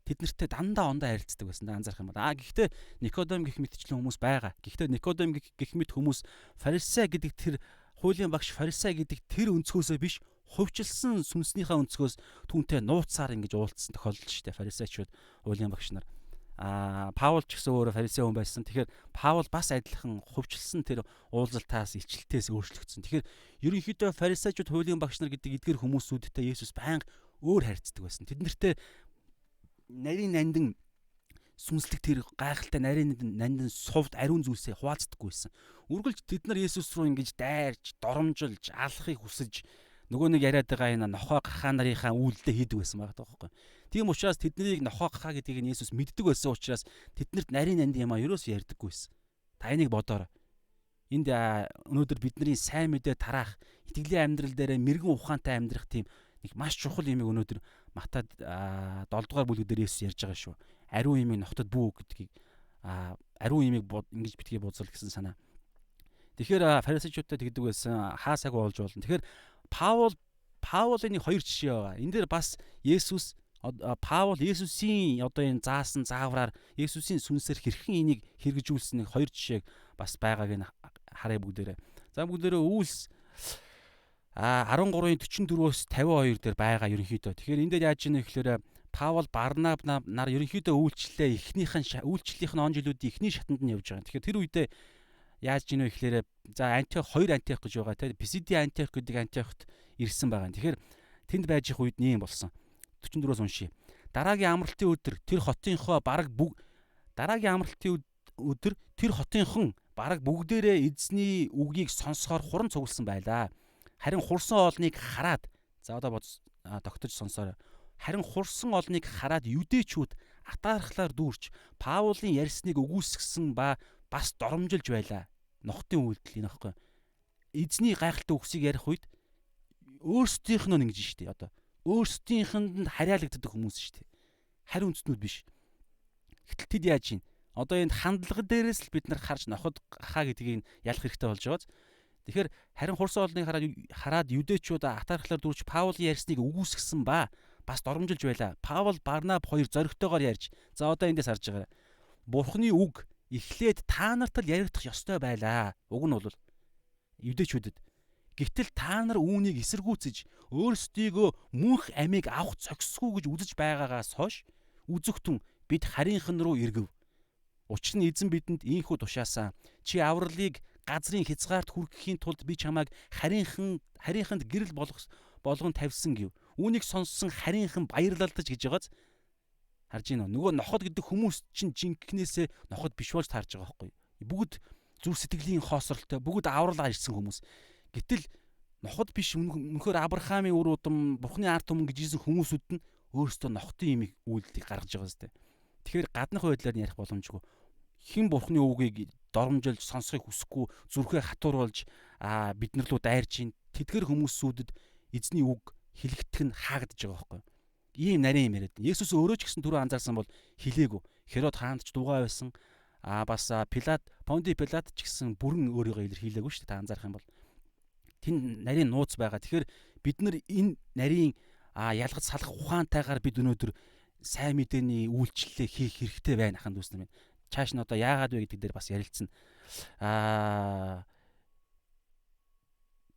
тэд нартэй дандаа ондоо харилцдаг байсан анзаарах юм бол. Гэхдээ Никодем гэх мэтчлэн хүмүүс байгаа. Гэхдээ Никодем гэх мэт хүмүүс фарисей гэдэг тэр хуулийн багш фарисей гэдэг тэр өнцгөөсөө биш хувьчилсан сүнснийхээ өнцгөөс түүнтэй нууцаар ингэж уулзсан тохиолдол шүү дээ. Фарисеучуд хуулийн багш нар. Паул ч гэсэн өөрөө фарисей хүн байсан. Тэгэхээр Паул бас адилхан хувьчилсан тэр уулзалтаас илчлэлтээс өөрчлөгдсөн. Тэгэхээр ерөнхийдөө фарисеучуд хуулийн багш нар гэдэг эдгэр хүмүүсүүдтэй Есүс байнга өөр харьцдаг байсан. Тэд нартэй нарийн нандин Сүнслэг тэр гайхалтай нарийн нандин сувд ариун зүйлсээ хуваалцдаггүй байсан. Үргэлж тэд нар Есүс рүү ингэж дайрч, доромжилж, алахыг хүсэж нөгөө нэг яриад байгаа энэ нохой гахаа нарынхаа үйлдэлээ хийдэг байсан байгаа байхгүй. Тийм учраас тэднийг нохой гахаа гэдгийг нь Есүс мэддэг байсан учраас тэднэрт нарийн нандин юм а ерөөс ярьдаггүй байсан. Та энийг бодоорой. Энд өнөөдөр бидний сайн мэдээ тараах, итгэлийн амьдрал дээр мэрэгэн ухаантай амьдрах тийм нэг маш чухал юмыг өнөөдөр Матай 7 дугаар бүлэг дээр Есүс ярьж байгаа шүү. Ариун юмыг нохотод бүү гэдгийг, ариун юмыг ингэж битгий бузал гэсэн санаа. Тэгэхээр фарисеучудтай тэгдэг байсан, хаасаагүй болж болно. Тэгэхээр Паулын нэг хоёр жишээ байгаа. Энэ дээр бас Есүс Паул Есүсийн одоо энэ заасан заавраар Есүсийн сүнсээр хэрхэн энийг хэрэгжүүлсэн нэг хоёр жишээг бас байгааг нь харъя бүгдээрээ. За бүгдээрээ Үйлс 13-ын 44-өөс 52 дээр байгаа ерөнхийдөө. Тэгэхээр энэ дээр яаж ийнэ гэхээр Паул Барнаб нар ерөнхийдөө үйлчлэлээ эхнийх нь үйлчлэлийнх нь он жилүүдийн эхний шатанд нь явж байгаа. Тэгэхээр тэр үедээ яаж ийнэ гэхээр за Антиох, хоёр Антиох гэж байгаа тийм Писиди Антиох гэдэг Антиохт ирсэн байгаа. Тэгэхээр тэнд байж их үед нь юм болсон. 44-өөс уншия. Дараагийн амралтын өдөр тэр хотынхоо бараг дараагийн амралтын өдөр тэр хотынхон бараг бүгдээрээ эзний үгийг сонсохоор хуран цугласан байлаа. Харин хурсан олныг хараад за одоо тогтож сонсоорой. Харин хурсан олныг хараад юдэчүүд атаархлаар дүүрч Паулын ярьсныг үгүйсгэсэн ба бас доромжилж байлаа. Нохтын үйлдэл энэ аахгүй. Эзний гайхалтай үгсийг ярих үед өөрсдийнх нь ингэж штэ одоо. Өөрсдийнхэнд нь хариалагддаг хүмүүс штэ. Хариу үндэстнүүд биш. Гэтэл тэд яаж юм? Одоо энд хандлага дээрээс л бид нар харж ноход хаа гэдгийг ялах хэрэгтэй болж байгааз. Тэгэхээр харин хурсан олныг хараад юдэчүүд атаархлаар дүүрч Паулын ярьсныг үгүйсгэсэн ба бас доромжилж байлаа. Паул Барнаб хоёр зоригтойгоор ярьж за одоо эндээс харж байгаа. Бурхны үг эхлээд та нарт л яригдах ёстой байлаа. Уг нь бол юдэчүүдэд. Гэтэл та нар үүнийг эсэргүүцэж өөрсдийгөө мөнх амийг авах зохисгүй гэж үзэж байгаагаас хойш үзэгтэн бид харийнхан руу эргэв. Учир нь эзэн бидэнд ийхүү тушаасан. Чи авралыг газрын хязгаарт хүргэхийн тулд би чамайг харийнханд гэрэл болгон тавьсан гэв. Үүнийг сонссон харийнхан баярлалдаж гэж байгааз харж байна уу? Нөгөө ноход гэдэг хүмүүс чинь жинкнээсээ ноход биш болж таарж байгаа байхгүй юу? Бүгд зүр сэтгэлийн хоосролтой, бүгд аврал ирсэн хүмүүс. Гэтэл ноход биш үнэхээр Авраамийн үр удам, Бурхны ард түмэн гэж ирсэн хүмүүсүүд нь өөрсдөө нохотын юм үйлдэлийг гаргаж байгаа зү. Тэгэхээр гаднах байдлаар нь ярих боломжгүй. Хэн Бурхны үгийг доромжилж сонсохыг хүсэхгүй, зүрхээ хатууруулж бид нар руу дайрч ин тэдгэр хүмүүсүүдэд эзний үг хэлэгдэх нь хаагдаж байгаа байхгүй юу? Ийм нарийн юм яриад. Есүс өөрөө ч гэсэн түрүү анзаарсан бол хэлээгүй. Херод хаанд ч дугаа байсан. Бас Пилат, Понти Пилат ч гэсэн бүрэн өөрийгөө илэрхийлээгүй шүү дээ. Та анзаарах юм бол тэнд нарийн нууц байгаа. Тэгэхээр бид нар энэ нарийн ялгаж салах ухаантайгаар бид өнөөдөр сайн мэдээний үйлчлэлээ хийх хэрэгтэй байна ахын дүүс нар минь. Чааш нь одоо яагаад вэ гэдэг дээр бас ярилцсан.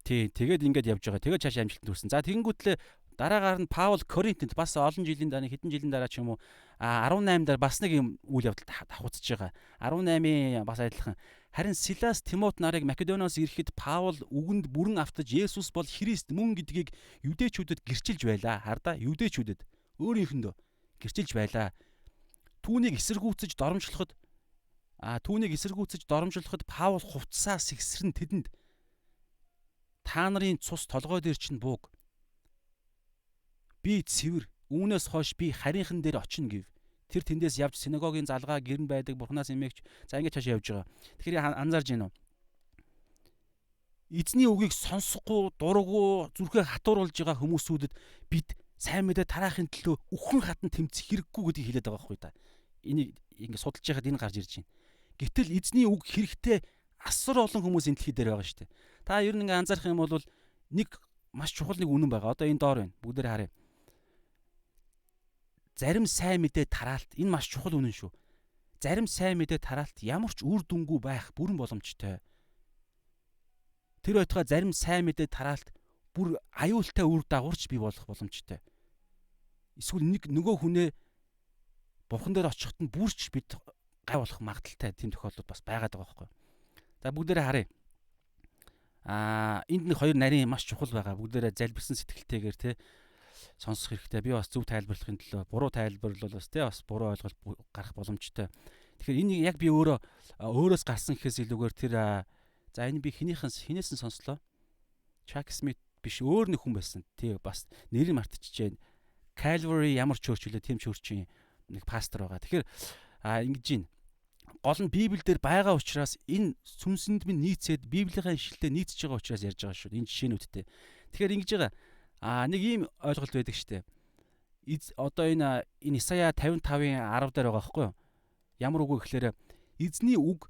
Тий, тэгээд ингээд явж байгаа. Тэгээд чааш амжилтанд хүрсэн. За тэгэнгүүтлээ дараагаар нь Паул Коринтод бас олон жилийн дараа, хэдэн жилийн дараа ч юм уу 18 дээр бас нэг юм үйл явдал давхуцж байгаа. 18-ийн бас адилхан. Харин Силас, Тимот нарыг Македониос ирэхэд Паул үгэнд бүрэн автаж Есүс бол Христ мөн гэдгийг юдэчүүдэд гэрчилж байлаа. Хардаа юдэчүүдэд өөрийнхөндөө гэрчилж байлаа. Түүнийг эсэргүүцэж түүнийг эсэргүүцэж доромжлоход Паул хувцсаа сэгсрэн тэдэнд та нарын цус толгой дээр чинь бууг. Би цэвэр. Үүнээс хойш би харийнхан дээр очино гэв. Тэр тэндээс явж синагогийн залгаа гэрэн байдаг Бурханаас эмээгч. За ингэж цаашаа явж байгаа. Тэгэхээр анзаарж байна уу? Эзний үгийг сонсохгүй, дургу, зүрхээ хатууруулж байгаа хүмүүсүүдэд бид сайн мэдээ тараахын төлөө үхэн хатан тэмцэх хэрэггүй гэдгийг хэлээд байгаа байхгүй та. Энийг ингэ судалж байхад энэ гарч ирж байна. Гэтэл эзний үг хэрэгтэй асар олон хүмүүс энэ дэлхий дээр байгаа шүү дээ. Та ер нь ингэ анзаарах юм бол нэг маш чухал нэг үнэн байгаа. Одоо энэ доор байна. Бүгдээр харъя. Зарим сайн мэдээ тараалт энэ маш чухал үнэн шүү. Зарим сайн мэдээ тараалт ямар ч үр дүнгүй байх бүрэн боломжтой. Тэр байтугай зарим сайн мэдээ тараалт бүр аюултай үр дагаварч бий болох боломжтой. Эсвэл нэг нөгөө хүнээ бурхан дээр очиход нь бүрч бид гай болох магадлалтай тийм тохиолдол бас байгаад байгаа байхгүй. За бүгдээрээ харъя. Энд нэг хоёр нарийн маш чухал байгаа. Бүгдээрээ залбирсан сэтгэлтэйгээр те. сонсох хэрэгтэй. Би бас зөв тайлбарлахын төлөө буруу тайлбарлал бас тий бас буруу ойлголт гарах боломжтой. Тэгэхээр энийг яг би өөрөө өөрөөс гарсан гэхээс илүүгээр тэр за энэ би хинээс нь сонслоо. Chuck Smith биш, өөр нэг хүн байсан. Тий, бас нэрийг мартчихжээ. Calvary ямар church үлээ, тийм church-ийн нэг пастор байгаа. Тэгэхээр ингэж байна. Гол нь Библиэлд байгаа учраас, энэ сүнсэнд минь нийцээд, Библийн ишлэлтэй нийцэж байгаа учраас ярьж байгаа шүү. Энэ жишээнүүдтэй. Тэгэхээр ингэж байгаа. Нэг ийм ойлголт байдаг штэ. Одоо энэ Исая 55-ын 10 дээр байгаа байхгүй юу? Ямар үг вэ гэхээр эзний үг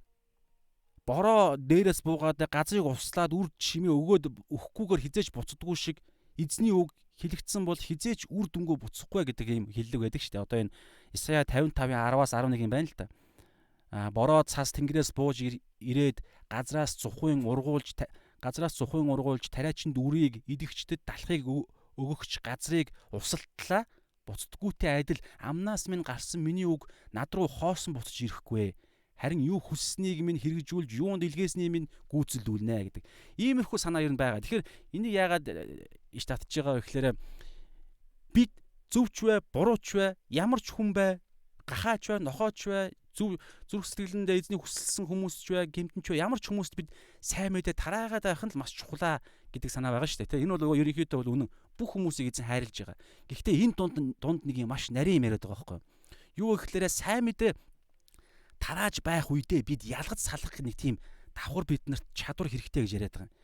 бороо дээрээс буугаад газрыг услаад үр жимээ өгөөд өгөхгүйгээр хэзээ ч буцдаггүй шиг эзний үг хэлэгдсэн бол хэзээ ч үр дүнгүй буцахгүй гэдэг ийм хэллэг байдаг шүү дээ. Одоо энэ Исая 55-ын 10-аас 11 юм байна л да. Бороо цас тэнгэрээс бууж ирээд газраас зухуйн ургуулж тариачинд үрийг, идэгчдэд талхыг өгөгч газрыг усалтлаа буцдаггүйтэй адил амнаас минь гарсан миний үг над руу хоосон буцаж ирэхгүй. Харин юу хүссэнийг минь хэрэгжүүлж, юунд илгээснийг минь гүйцэлдүүлнэ гэдэг. Иймэрхүү санаа ер нь байгаа. Тэгэхээр энийг яагаад иш татж байгаа вэ гэхээр бид зөв ч бай, буруу ч бай, ямар ч хүн бай, гахаач бай, нохойч бай, зөв зүрх сэтгэлэндээ эзнийг хүсэлсэн хүмүүс ч бай, гэмтэн ч бай, ямар ч хүмүүст бид сайн мэдээ тараагаад байх нь л маш чухлаа гэдэг санаа байгаа шүү дээ. Тэ, энэ бол ерөнхийдөө бол үнэн. Бүх хүмүүсийг эзэн хайрлаж байгаа. Гэхдээ энэ дунд нэг юм маш нарийн юм яриад байгаа байхгүй юу? Юу гэхээр сайн мэдээ тарааж байх үедээ бид ялгаж салах нэг тийм давхар биднэрт чадвар хэрэгтэй гэж яриад байгаа юм.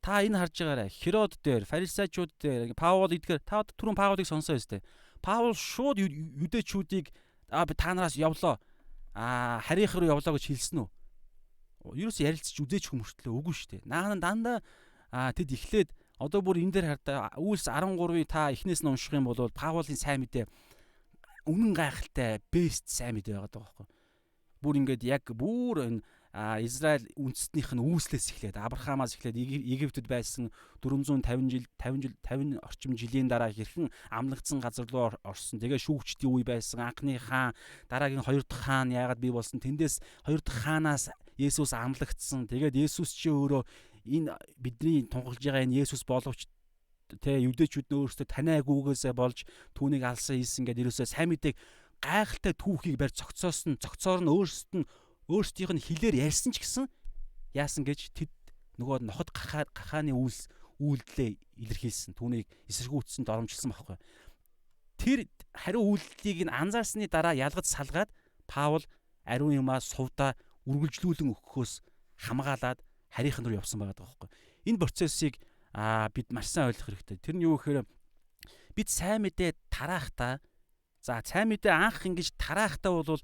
Та энэ харж байгаарай. Херод дээр, фарисеучуд дээр, Паул эдгээр, та түрүүн Паулыг сонсоо өстэй. Паул шууд юдэчүүдийг би та нараас явлоо. Харийнх руу явлаа гэж хэлсэн үү? Ерөөс ярилцж үзээч хүмүүртлээ үгүй шүү дээ. Наа дандаа тэд эхлээд одоо бүр энэ дээр хардаа Үйлс 13-ыг та эхнээс нь унших юм бол Паулын сайн мэдээ үнэн гайхалтай best сайн мэдээ байгаа даа байхгүй. Бүр ингээд яг бүр энэ Израиль үндэстнийх нь үүслээс эхлээд, Авраамаас эхлээд, Египтэд байсан 450 жил, 50 жил, 50 орчим жилийн дараа хэрхэн амлагдсан газар руу орсон. Тэгээ шүүгчдийн үе байсан. Анхны хаан, дараагийн хоёр дахь хаан яагаад бий болсон. Тэндээс хоёр дахь хаанаас Есүс амлагдсан. Тэгээд Есүс чи өөрөө энэ бидний тунхаглаж байгаа энэ Есүс боловч тэ юдэчүүд нь өөрсдөө таниагүйгээсээ болж түүнийг алсан хийсэн гэдэг ерөөсөө сайн мэдээг гайхалтай түүхийг барь цогцоосон, цогцоор нь өөрсдөд нь өөрсдийнх нь хэлээр ярьсан ч гэсэн яасан гэж тэд нөгөө ноход гахааны үйлдэлээ илэрхийлсэн. Түүнийг эсэргүүцсэн, доромжилсан байхгүй. Тэр хариу үйлдэлийг нь анзаарсны дараа ялгаж салгаад Паул ариун юмаа сувдаа үргэлжлүүлэн өгөхөөс хамгаалаад харийнхан руу явсан байгаа байхгүй. Энэ процессыг бид маш сайн ойлгох хэрэгтэй. Тэр нь юу гэхээр бид сайн мэдээ тараахтаа, за, сайн мэдээ анх ингэж тараахтаа бол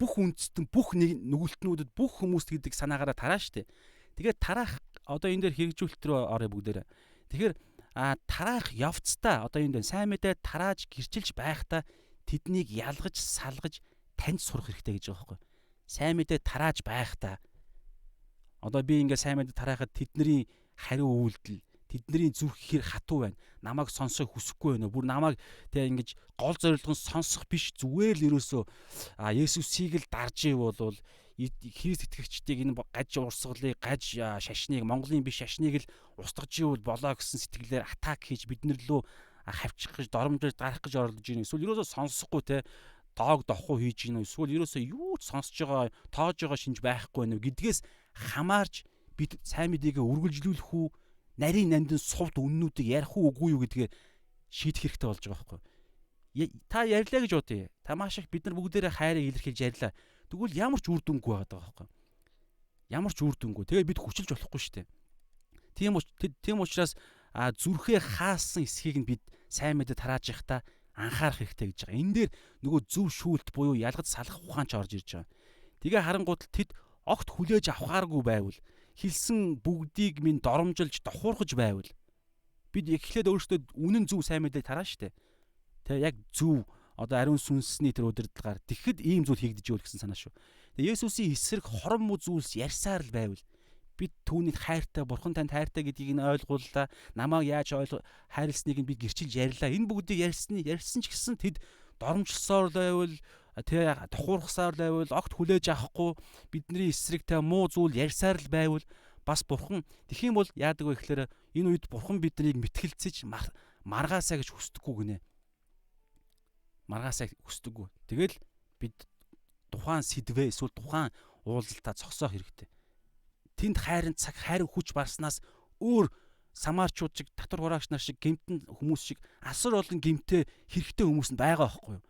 бүх үндэстэн, бүх нүгэлтнүүдэд, бүх хүмүүст гэдэг санаагаараа тараа штэ. Тэгээд тараах одоо энэ дээр хэрэгжүүлэлт рүү орё бүгдээрээ. Тэгэхээр тараах явцдаа, одоо энэ сайн мэдээ тарааж гэрчилж байхдаа тэднийг ялгаж салгаж таньж сурах хэрэгтэй гэж байгаа байхгүй. Сайн мэдээ тарааж байхдаа одоо би ингээ сайн мэдээ тараахад тэдний хариу үйлдэл, тэдний зүрх хэр хатуу байна. Намайг сонсохыг хүсэхгүй байна уу? Бүр намайг тэг ингэж гол зорилго нь сонсох биш, зүгээр л ерөөсөө Есүсийг л дарж ивэл, Христ итгэгчдийг, энэ гаж урсгалыг, гаж шашныг, Монголын биш шашныг л устгаж ивэл болоо гэсэн сэтгэлээр attack хийж, бид нар лөө хавчих гэж, доромжиж дарах гэж оролдож байна. Эсвэл ерөөсөө сонсохгүй те доог дохуу хийж гинүү, эсвэл ерөөсөө юу ч сонсож байгаа, тоож байгаа шинж байхгүй байна уу гэдгээс хамаарч бид сайн мэдээгээ үргэлжлүүлэх үү, нарийн нандин сувд үннүүдийг ярих уу, үгүй юу гэдгээ шийдэх хэрэгтэй болж байгаа байхгүй. Та ярьлаа гэж бодъё. Та маш их, бид нар бүгдээрээ хайрыг илэрхийлж ярьлаа. Тэгвэл ямар ч үр дүнгүй байгаа байхгүй. Ямар ч үр дүнгүй. Тэгээ бид хүчилж болохгүй шүү дээ. Тийм учраас зүрхээ хаасан эсхийг нь бид сайн мэдээ тарааж явахдаа анхаарах хэрэгтэй гэж байгаа. Энэ дээр нөгөө зөв шүүлт буюу ялгаж салах ухаан ч орж ирж байгаа. Тэгээ харангуут тэд огт хүлээж авахааргүй байвал, хэлсэн бүгдийг минь доромжилж дохуурхаж байвал, бид эхлээд өөрсдөө үнэн зөв сайн мэдээ тараа штэ. Тэ, яг зөв одоо ариун сүнсний тэр удирдлагаар тэгэхэд ийм зүйл хийгдэж ивэл гэсэн санаа шүү. Тэгээ Есүсийн эсрэг хорон муу зүйлс ярьсаар л байвал бид түүнийг хайртай, бурхан танд хайртай гэдгийг нь ойлгууллаа. Намайг яаж хайрласныг нь бид гэрчилж ярьлаа. Энэ бүгдийг ярьсан ч гэсэн тэд доромжлсоор л байвал, тэ дохуурхсаар л байвал, огт хүлээж авахгүй бидний эсрэг тэ муу зүйл ярьсаар л байвал бас бурхан тэгэх юм бол яадаг вэ гэхээр энэ үед бурхан биднийг мэтгэлцэж маргаасаа гэж хүсдэггүй гинэ. Маргаасаа хүсдэггүй. Тэгэл бид тухайн сэдвээ эсвэл тухайн уулзалтаа зогсоох хэрэгтэй. Тэнд хайрын цаг, хайрын хүч барснаас өөр самарчууд шиг, татвар хураагч нар шиг, гэмтэн хүмүүс шиг асар олон гэмтэй хэрэгтэй хүмүүс нь байгаа байхгүй юу?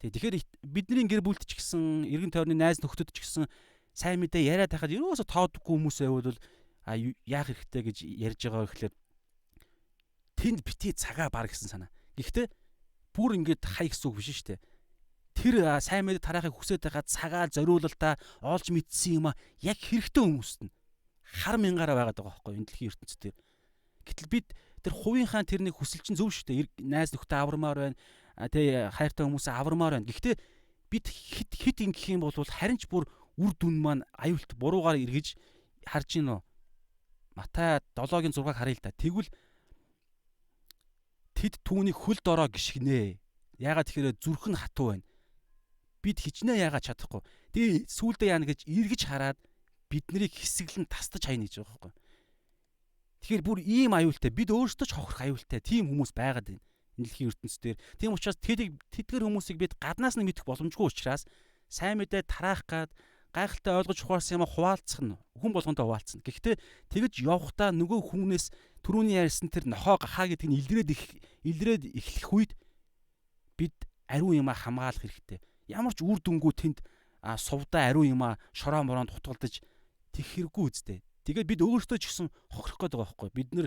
Тэгэхээр бидний гэр бүлд ч гэсэн, эргэн тойрны найз нөхдөд ч гэсэн сайн мэдээ яриад байхад ерөөсө тоодгүй хүмүүс байвал яах хэрэгтэй гэж ярьж байгаа гэхлээр тэнд бити цагаа бар гэсэн санаа. Гэхдээ бүр ингээд хай гэсэн үг биш шүү дээ. Тэр сайн мэдээ тараахыг хүсэж байгаа цагаа зориулалтаа олж мэдсэн юм а яг хэрэгтэй хүмүүст нь хар мянгаараа байгаад байгаа байхгүй энэ дэлхийн ертөнцийн. Гэтэл бид тэр хувийнхаа тэрнийг хүсэл чинь зөв шүү дээ. Найз нөхдөд авармаар байна. Тэ хайртай хүмүүсээ авармаар байна. Гэхдээ бид хит хит ингэх юм бол харин ч бүр үр дүн маань аюулт буруугаар эргэж харж гин үү? Матай 7-гийн 6-г харъя л да. Тэгвэл тэд түүнийг хөл дороо гიშгнэ. Яагаад тэгэхээр зүрх нь хатуу байна. Бид хичнээн яагаад чадахгүй. Тэгээ сүүлдээ яана гэж эргэж хараад биднийг хэсэглэн тастаж хайна гэж байгаа байхгүй. Тэгэхээр бүр ийм аюултай бид өөрсдөө ч хохирох аюултай тийм хүмүүс байгаад байна. Энэ дэлхийн ертөнцийн дээр. Тийм учраас тэдгэр хүмүүсийг бид гаднаас нь мэдэх боломжгүй учраас сайн мэдээ тараах гад гайхалтай ойлгож ухаарсан юм хуваалцах нь хүн болгонтой хуваалцна. Гэхдээ тэгэж явхдаа нөгөө хүнээс түрүүний ярьсан тэр нохоо гахаа гэдэг нь илрээд эхлэх үед бид ариун юмаа хамгаалах хэрэгтэй. Ямар ч үр дүнгүй тэнд сувдаа ариун юмаа шороо мороонд хутгалдаж тех хэрэггүй үстэй. Тэгээд бид өөрсдөө ч гэсэн хохирох гээд байгаа байхгүй. Бид нэр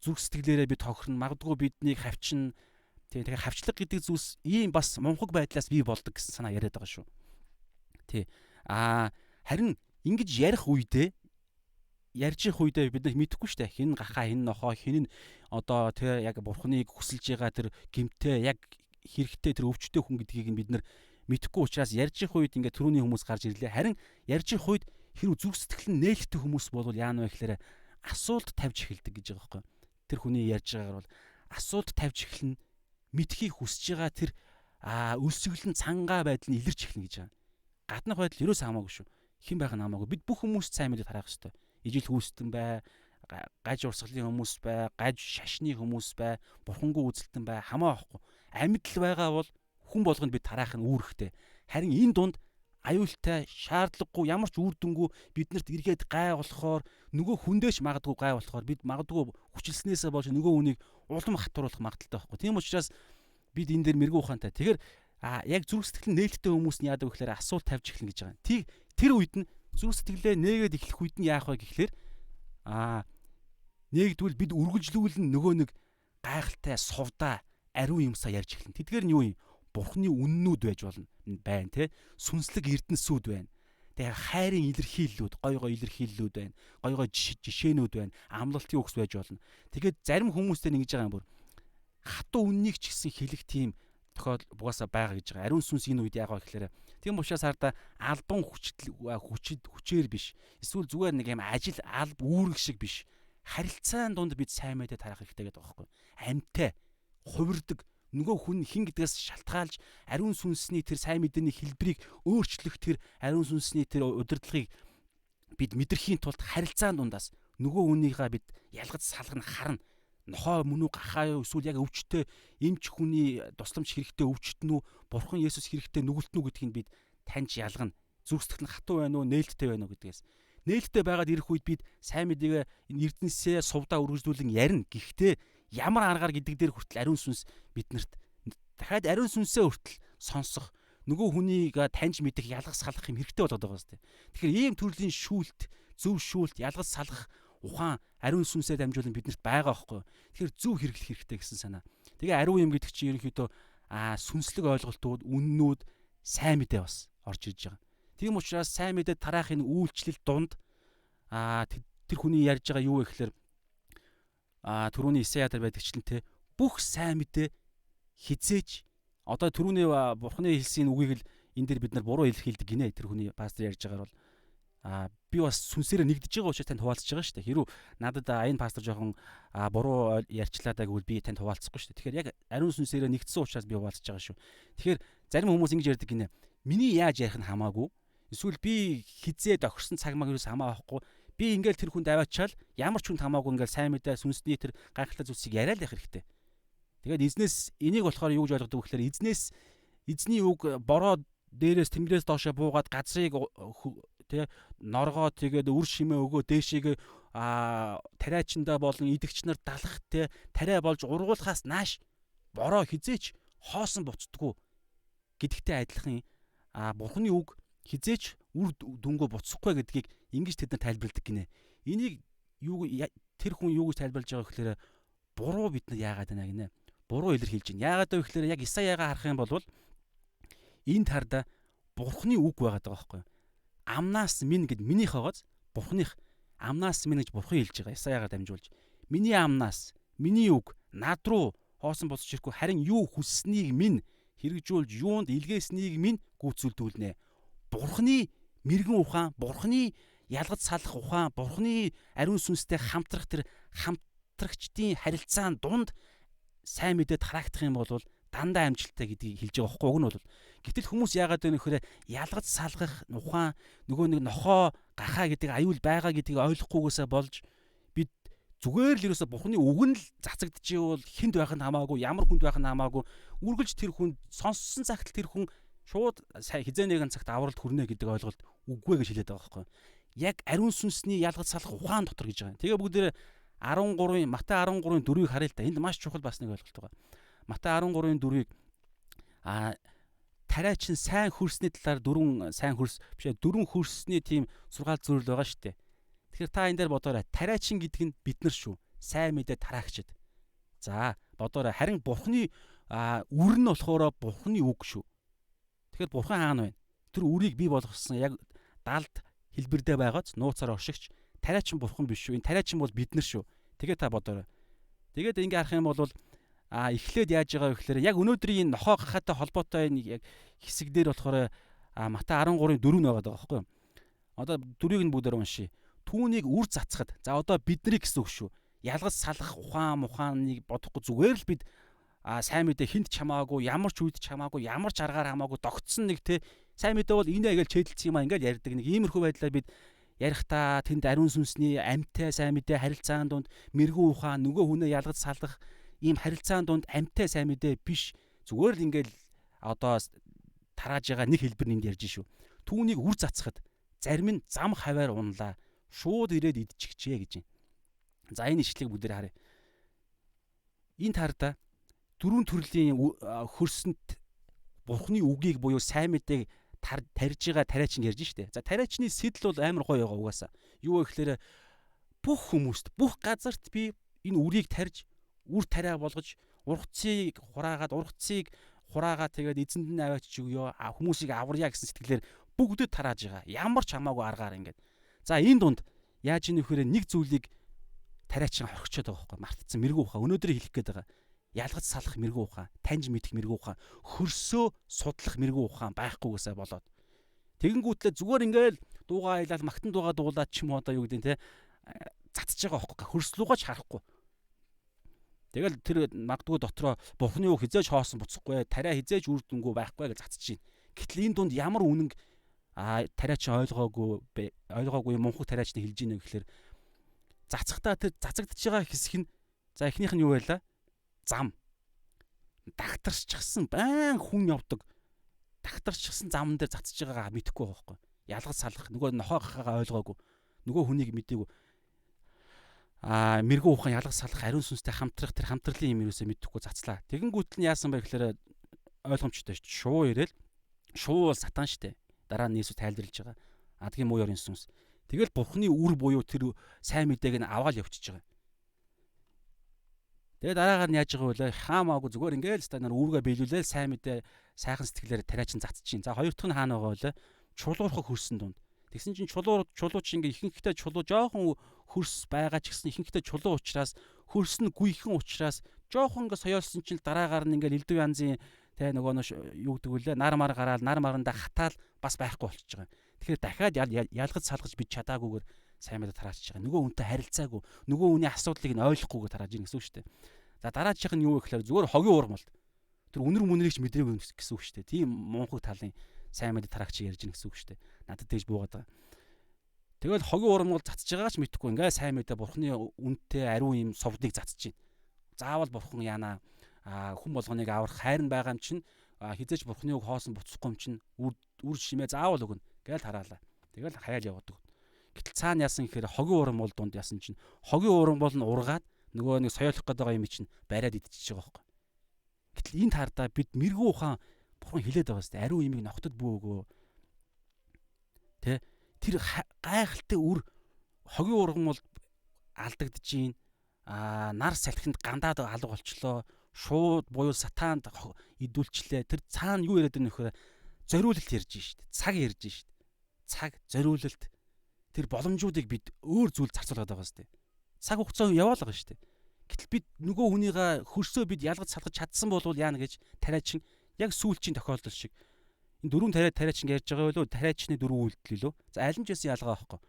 зүрх сэтгэлээрээ бид хохирно. Магадгүй биднийг хавчна. Тэгэхээр хавчлаг гэдэг зүйлс ийм бас мунхаг байдлаас бий болдог гэсэн санаа яриад байгаа шүү. Тий. Харин ингэж ярих үедээ ярьж их үедээ бид нар мэдэхгүй шүү дээ. Хин гахаа, хин нохоо, хин нь одоо тэр яг бурхныг хүсэлж байгаа тэр гэмтэй яг хэрэгтэй тэр өвчтэй хүн гэдгийг нь бид нар мэдэхгүй учраас ярьж их үед ингээд түрүүний хүмүүс гарч ирлээ. Харин ярьж их үед хэрв зүрх сэтгэл нь нээлттэй хүмүүс бол яана вэ гэхээр асуулт тавьж эхэлдэг гэж байгаа байхгүй. Тэр хүний ярьж байгаагаар бол асуулт тавьж эхэлнэ. Мэдхийг хүсэж байгаа тэр өлсгөл нь цангаа байдал нь илэрч эхэлнэ гэж байгаа. Гаднах байдал ерөөс хамаагүй шүү. Хэн байх нь хамаагүй. Бид бүх хүмүүст сайн мэдээ тараах ёстой. Ижил хүүстэн бай, гаж урсгалын хүмүүс бай, гаж шашны хүмүүс бай, бурхангүй үзэлтэн бай, хамаа байхгүй. Амьд л байгаа бол хүн болгонд бид тараах нь үүрэгтэй. Харин энэ дунд аюултай, шаардлагагүй, ямар ч үр дүнгүй биднэрт эргээд гай болохоор нөгөө хүндээч магадгүй гай болохоор бид магадгүй хүчилснээсээ болж нөгөө хүнийг улам хатууруулах магадaltaй байхгүй. Тийм учраас бид энэ дээр мэрэгүү ухаантай. Тэгэхээр яг зүрх сэтгэл нь нээлттэй хүмүүс нь яадаг вэ гэхээр асуулт тавьж эхэлнэ гэж байгаа. Тэр үед нь зүрх сэтгэлээ нээгээд эхлэх үед нь яах вэ гэхлээр нээгдвэл бид үргэлжлүүлэн нөгөө нэг гайхалтай сувдаа ариун юмсаа ярьж эхэлнэ. Тэдгээр нь юу юм? Бурхны үннүүд байж болно байна те. Сүнслэг эрдэнэсүүд байна. Тэгээ хайрын илэрхийллүүд, гой гой илэрхийллүүд байна. Гой гой жишээнүүд байна. Амлалтын үгс байж болно. Тэгээд зарим хүмүүстэй ингэж байгаа юм бүр хатуу үннийг ч гэсэн хэлэх тийм тохиол бугаасаа байгаа гэж байгаа. Ариун сүнс энэ үед яагаа гэхээр тийм учраас хардаа албан хүчээр биш. Эсвэл зүгээр нэг юм ажил алба үүрэг шиг биш. Харилцаан дунд бид сайн мэдээ тарах хэрэгтэй гэдэг байгаа байхгүй. Амьтай, хувирдаг нөгөө хүн хин гэдгээс шалтгаалж ариун сүнсний тэр сайн мэдээний хэлбэрийг өөрчлөх тэр ариун сүнсний тэр удирдлагыг бид мэдрэхийн тулд харилцаан дундаас нөгөө хүнийгээ бид ялгаж салгана харна. Нохоо мөн үү гахаа юу эсвэл яг өвчтөй эмч хүний тусламж хэрэгтэй өвчтөн үү бурхан Есүс хэрэгтэй нүгэлтэн үү гэдгийг бид таньж ялгана. Зүрх сэтгэл нь хатуу байна уу нээлттэй байна уу гэдгээс. Нээлттэй байгаад ирэх үед бид сайн мэдээгээ энэ эрдэнэсээ сувдаа үргэлжлүүлэн ярина. Гэхдээ ямар аргаар гэдэг дээр хүртэл ариун сүнс биднэрт дахиад ариун сүнсээ хүртэл сонсох нөгөө хүнийг таньж мэдэх ялгах салгах юм хэрэгтэй болоод байгаа юм. Тэгэхээр ийм төрлийн шүүлт, зөв шүүлт, ялгаж салгах ухаан ариун сүнсээр дамжуулан биднэрт байгаа байхгүй юу. Тэгэхээр зөв хэрэглэх хэрэгтэй гэсэн санаа. Тэгээ ариун юм гэдэг чинь ерөнхийдөө сүнслэг ойлголтууд, үннүүд, сайн мэдээ бас орж ирж байгаа. Тийм учраас сайн мэдээ тараах энэ үйлчлэл дунд тэр хүний ярьж байгаа юу вэ гэхээр түрүүний Исая дээр байдагчлан те бүх сайн мэдээ хизээч одоо түрүүний бурхны хэлсэн үгийг л энэ дээр бид нар буруу илэрхийлдэг гинэ тэр хүний пастор ярьж байгаагаар бол би бас сүнсээрээ нэгдэж байгаа учраас танд хуваалцаж байгаа шүү дээ. Хэрв надад энэ пастор жоохон буруу ярьчлаа даа гэвэл би танд хуваалцахгүй шүү дээ. Тэгэхээр яг ариун сүнсээрээ нэгдсэн учраас би хуваалцаж байгаа шүү. Тэгэхээр зарим хүмүүс ингэж ярьдаг гинэ. Миний яаж ярих нь хамаагүй. Эсвэл би хизээ тохирсон цаг маг юус хамаа байхгүй. Би ингээл тэр хүнд аваачаал ямар ч хүнд хамаагүй ингээл сайн мэдээ сүнсний тэр гайхалтай зүйлсийг яриад явах хэрэгтэй. Тэгээд эзнээс энийг болохоор юу гэж ойлгодог вэ гэхээр эзнээс эзний үг бороо дээрээс тэнгэрээс доошоо буугаад газрыг тэ норгоо тэгээд үр шимээ өгөө дээшээгээ тариачиндаа болон идэгч нар далах тэ тариа болж ургуулахаас нааш бороо хизээч хоосон буцдаггүй гэдэгтэй адилхан Бурхны үг хизээч үр дүнгөө буцахгүй гэдгийг ингэж тэд нар тайлбарладаг гинэ. Энийг юу тэр хүн юу гэж тайлбарлаж байгаа гэхээр буруу бид нар яагаад байна гинэ. Буруу илэрхийлж байна. Яагаад вэ гэхээр яг Исаягаа харах юм бол энэ тарда Бурхны үг байгаад байгаа байхгүй юу? Амнаас минь гэд минийх байгааз Бурхных амнаас минь гэж Бурхан хэлж байгаа. Исаягаар дамжуулж. Миний амнаас миний үг над руу хоосон буцаж ирэхгүй харин юу хүсснийг минь хэрэгжүүлж юунд илгээснийг минь гүйцэлдүүлнэ. Бурхны мэрэгэн ухаан, Бурхны ялгаж салах ухаан, Бурхны ариун сүнстэй хамтрах тэр хамтрагчдын харилцаан дунд сайн мэдээ тараагдах юм бол дандаа амжилттай гэдгийг хэлж байгаа байхгүй уг нь бол. Гэтэл хүмүүс яагаад вэ нөхөрөө ялгаж салгах ухаан нөгөө нэг нохоо гахаа гэдэг аюул байгаа гэдгийг ойлгохгүйгээсээ болж бид зүгээр л ерөөсө Бурхны үг нь л цацагдчихвол хүнд байх нь хамаагүй, ямар хүнд байх нь хамаагүй үргэлж тэр хүн сонссон цагт тэр хүн шууд хизээ нэгэн цагт авралт хүрнэ гэдэг ойлголт үгүй гэж хэлээд байгаа байхгүй. Яг ариун сүнсний ялгаж салах ухаан дотор гэж байгаа. Тэгээ бүгдээрээ 13-ын Матай 13-ын 4-ийг харъя л да. Энд маш чухал бас нэг ойлголт байгаа. Матай 13-ын 4-ийг тариачин сайн хөрсний талаар дөрвөн сайн хөрс биш ээ дөрвөн хөрсний тийм сургаал зөвлөл байгаа шүү дээ. Тэгэхээр та энэ дээр бодоорой. Тариачин гэдэг нь бид нар шүү. Сайн мэдээ тараагчд. За бодоорой. Харин Бурхны үр нь болохоор Бурхны үг шүү. Тэгэхээр Бурхан хаана вэ? Тэр үрийг бий болгосон яг далд хэлбэрдээ байгааз нууцаар оршигч тариачин Бурхан биш шүү. Энэ тариачин бол бид нар шүү. Тэгээ та бодоорой. Тэгээд ингээ харах юм бол эхлээд яаж байгаа вэ гэхээр яг өнөөдрийн энэ нохоо гахаатай холбоотой энэ яг хэсэг дээр болохоор Матай 13-ын 4 нь байгаа байхгүй юу? Одоо дөрвийг нь бүгдээр уншия. Түүнийг үр цацхад за одоо бидний гэсэн үг шүү. Ялгаж салах ухаан мухааныг бодохгүй зүгээр л бид сайн мэдээ хинт ч хамаагүй, ямар ч үед ч хамаагүй, ямар ч аргаар хамаагүй догтсон нэг те сайн мэдээ бол инээ ингээл чэйдэлсэн юм аа ингээл ярьдаг нэг иймэрхүү байдлаар бид ярихдаа тэнд ариун сүнсний амьтай сайн мэдээ харилцаан дунд мэрэгүү ухаан нөгөө хүнээ ялгаж салах ийм харилцаан дунд амьтай сайн мэдээ биш зүгээр л ингээл одоо тарааж байгаа нэг хэлбэр нэнд ярьж шүү. Түүнийг үр цацхад зарим нь зам хаваар унлаа. Шууд ирээд идчихжээ гэж юм. За энэ ишлэгийг бүгдээр харъя. Энэ тарда дөрвөн төрлийн хөрсөнд Бурхны үгийг буюу сайн мэдээг тарж байгаа тариачин ярьж штэ. За тариачны сэтэл бол амар гоё байгаа угаасаа. Юу вэ гэхээр бүх хүмүүст бүх газарт би энэ үрийг тарж үр тариа болгож ургацыг хураагаад тэгээд эзэнд нь аваач өгөө хүмүүсийг аварья гэсэн сэтгэлээр бүгдэд тарааж байгаа. Ямар ч хамаагүй аргаар ингээд. За энэ дунд яаж ийнэ вэхээр нэг зүйлийг тариачин хорхичод байгаа байхгүй мартцсан мэрэгүү ухаан өнөөдөр хэлэх гээд байгаа. Ялгаж салах мэрэгүү ухаан, таньж мэдэх мэрэгүү ухаан, хөрсөө судлах мэрэгүү ухаан байхгүйгээсээ болоод. Тэгэнгүүтлээ зүгээр ингээл дуугаа аялал магтан дуугаа дуулаад ч юм уу одоо юу гэдэг нь те цацж байгаа байхгүй хөрслүүгөө ч харахгүй. Тэгэл тэр магадгүй дотроо Бурхны үг хизээж хоосон буцахгүй, тариа хизээж үр дүнгүй байхгүй гэж цацж байна. Гэтэл энэ дунд ямар үнэнг тариачин ойлгоогүй мунхаг тариачны хэлж ийнэ гэхэлэр цацхдаа тэр цацагдж байгаа хэсэг нь за эхнийх нь юу байлаа? Зам. Дагтарчсан байн хүн явдаг. Дагтарчсан заман дээр цацж байгаагаа мэдэхгүй байгаа байхгүй. Ялгаж салах нөгөө нохоо гахаагаа ойлгоогүй. Нөгөө хүнийг мэдээгүй. Мэрэгүү ухаан ялгаж салах ариун сүнстэй хамтрах тэр хамтрлын юм юусаа мэдэхгүй цацлаа. Тэгэнгүүтэл нь яасан бэ гэхээр ойлгомжтой шүү. Шувуу ирээл шувуу бол сатан шүү дээ. Дараа нь Иесус тайлбарлаж байгаа. Адгийн муу ёрын сүнс. Тэгэл Бурхны үр буюу тэр сайн мэдээг нь аваад явчихж байгаа. Тэгээ дараагаар нь яаж байгаа вэ? Хаамаагүй зүгээр ингээл станаар үүргээ биелүүлээл сайн мэдээ сайхан сэтгэлээр тариачин цацчих. За хоёр дахь нь хаана байгаа вэ? Чулуурхаг хөрсөн дунд. Тэгсэн чинь чулуу чи ингээ ихэнхдээ чулуу жоохон хөрс байгаа ч гэсэн ихэнхдээ чулуу учраас хөрс нь гүйхэн учраас жоохон ингээ соёолсон чинь дараагаар нь ингээ элдв янзын тэ нөгөө юу гэдэг вүлээ нар мар гараал нар марандаа хатаал бас байхгүй болчихж байгаа. Тэгэхээр дахиад ялгаж салгаж бид чадаагүйгээр сайн мэдээ тараачж байгаа. Нөгөө хүнтэй харилцаагүй, нөгөө хүний асуудлыг нь ойлгохгүйгээр тарааж ийн гэсэн үг шүү дээ. За дараачих нь юу вэ гэхээр зүгээр хогийн урмалт. Тэр үнэр мүнэрийг ч мэдрээгүй гэсэн үг шүү дээ. Тийм мунхаг талын сайн мэдээ тараагч ярьж ийн гэсэн үг шүү дээ. Надад тэгж буугаад байгаа. Тэгэл хогийн урмал цацж байгаа ч мэдэхгүй ингээ сайн мэдээ бурхны үнэтэй ариун юм сувдыг цацж чинь. Заавал бурхан яана Хүн болгоныг аврах хайр нь байгаа юм чинь хизээч Бурхны үг хоосон буцахгүй юм чинь үр шимээ заавал өгнө гээл хараалаа. Тэгэл хаяал яваадаг. Гэтэл цаана яасан гэхээр хогийн уран бол дунд яасан чинь хогийн уран бол нь ургаад нөгөө нэг соёолох гээд байгаа юм чинь бариад идчихэж байгаа байхгүй. Гэтэл энэ тардаа бид мэрэгүү ухаан Бурхан хилээд байгаа сте ариун имийг ногтод бүү өгөө. Тэ тэр гайхалтай үр хогийн ургам бол алдагдаж гин нар салхинд гандаад алга болчлоо. Шууд буюу сатаанд идүүлчлээ. Тэр цаана юу яриад байгаа нөхөр зориулалт ярьж шít. Цаг ярьж шít. Цаг зориулалт тэр боломжуудыг бид өөр зүйл зарцуулаад байгаа сте. Цаг хугацаа яваал байгаа шít. Гэтэл бид нөгөө хүнийгээ хөрсөө бид ялгаж салгаж чадсан бол яана гэж тариачин яг сүүлчийн тохиолдол шиг энэ дөрвөн тариачин ярьж байгаа байлоо тариачны дөрвөн үйлдэл илүү. За аль нь ч байсан ялгаа байхгүй.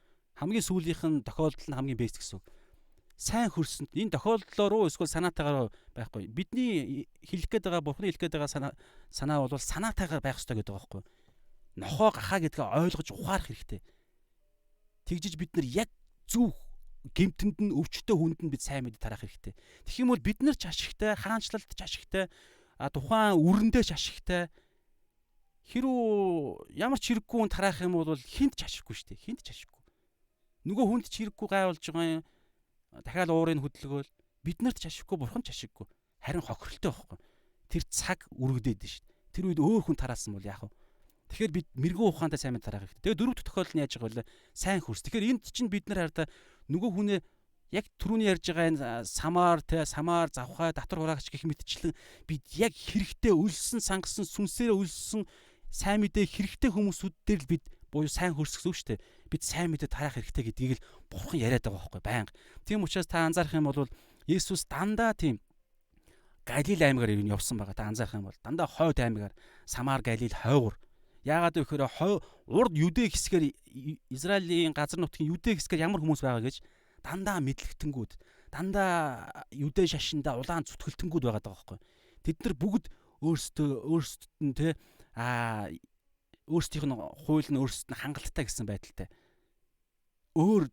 Хамгийн сүүлийнх нь тохиолдол нь хамгийн бест гэсэн үг. Сайн хөрсөнд энэ тохиолдлоор уу эсвэл санаатайгаар байхгүй. Бидний хэлэх гээд байгаа Бурхны хэлэх гээд байгаа санаа бол санаатайгаар байх ёстой гэдэг байгаа байхгүй. Нохоо гахаа гэдгээ ойлгож ухаарах хэрэгтэй. Тэгжиж бид нар яг зөв гэмтэнд нь өвчтөй хүнд нь бид сайн мэдээ тараах хэрэгтэй. Тэгэх юм бол бид нар ч ашигтай, хаанчлалд ч ашигтай, тухайн үрэндээ ч ашигтай. Хэрүү ямар ч хэрэггүй хүн тараах юм бол хинт ч ашиггүй шүү дээ. Хинт ч ашиггүй. Нөгөө хүнд ч хэрэггүй гайвалж байгаа юм. Дахиад уурыг хөдөлгөөл бид нарт ч ашиггүй, бурхан ч ашиггүй. Харин хохиролтой байхгүй. Тэр цаг үргэлдээд шүү дээ. Тэр үед өөр хүн тараасан бол яах вэ? Тэгэхээр бид мэрэгүү ухаантай сайн мэд тараах хэрэгтэй. Тэгээ дөрөв дэх тохиолдол нь яаж байгаа вэ? Сайн хөрс. Тэгэхээр энд чинь бид нар хараа нөгөө хүнээ яг түрүүний ярьж байгаа энэ самар те самар завхай татвар хураагч гэх мэтчлэн бид яг хэрэгтэй өлсөн сангасан сүнсээрээ өлссөн сайн мэдээ хэрэгтэй хүмүүсүүд дээр л бид буюу сайн хөрс гэсэн үг шүү дээ. Бид сайн мэдээ тараах хэрэгтэй гэдгийг л бурхан яриад байгаа байхгүй байнга. Тийм учраас та анзаарах юм бол Есүс дандаа тийм Галил аймгаар ер нь явсан байгаа. Та анзаарах юм бол дандаа хойд аймгаар Самар Галил хойгуур. Яагаад вэ гэхээр урд Юдэ хэсгээр Израилийн газар нутгийн Юдэ хэсгээр ямар хүмүүс байгаа гэж дандаа мэдлэгтэнгүүд, дандаа Юдэ шашиндаа улаан зүтгэлтэнгүүд байгаа даа байхгүй. Тэд нар бүгд өөрсдөд нь те өөрсдийнх нь хууль нь өөрсдөд нь хангалттай гэсэн байдалтай. Өөр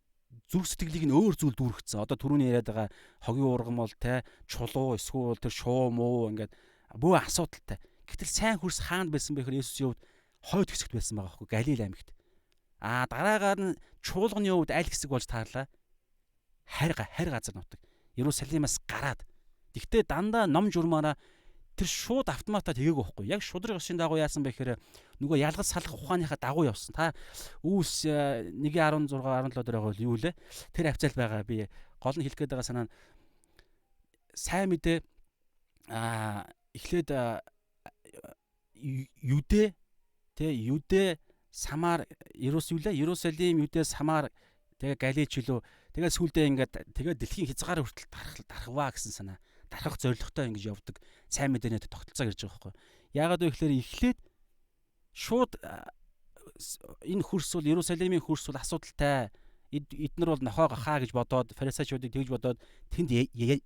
зүрх сэтгэлийг нь өөр зүйл дүүргэсэн. Одоо түрүүний яриад байгаа хогийн ургам бол те чулуу эсвэл тэр шуу муу ингээд бөө асуудалтай. Гэтэл сайн хөрс хаанд байсан бэ гэхээр Есүсийн хувьд хойд хэсэгт байсан байгаа байхгүй Галил аймагт. Дараагаар нь чуулганы хувьд аль хэсэг болж таарлаа? Харь газар нутаг. Иерусалимаас гараад. Тэгтээ дандаа ном журмаараа тэр шууд автоматаа тэгээгүй байхгүй. Яг шудраг ёсны дагуу яасан бэ гэхээр нөгөө ялгаж салах ухааныхаа дагуу явсан. Та Үүс 1:16 17 дээр байгаа бол юу лээ? Тэр хавцаал байгаа. Би гол нь хэлэх гээд байгаа санаа нь сайн мэдээ эхлээд Юдэ тэ Юдэ Самар Иерусалим Юдэ Самар тэгээ Галил чөлөө тэгээ сүүлдээ ингээд тэгээ дэлхийн хязгаар хүртэл дарахваа гэсэн санаа. Дарах зорилготой ингэж явдаг сайн мэдээний тогтолцоо гэж байгаа байхгүй. Яагаад вэ гэхээр эхлээд шууд энэ хөрс бол Иерусалимийн хөрс бол асуудалтай. Эднэр бол нохоо гахаа гэж бодоод фарисеучуудыг тэгж бодоод тэнд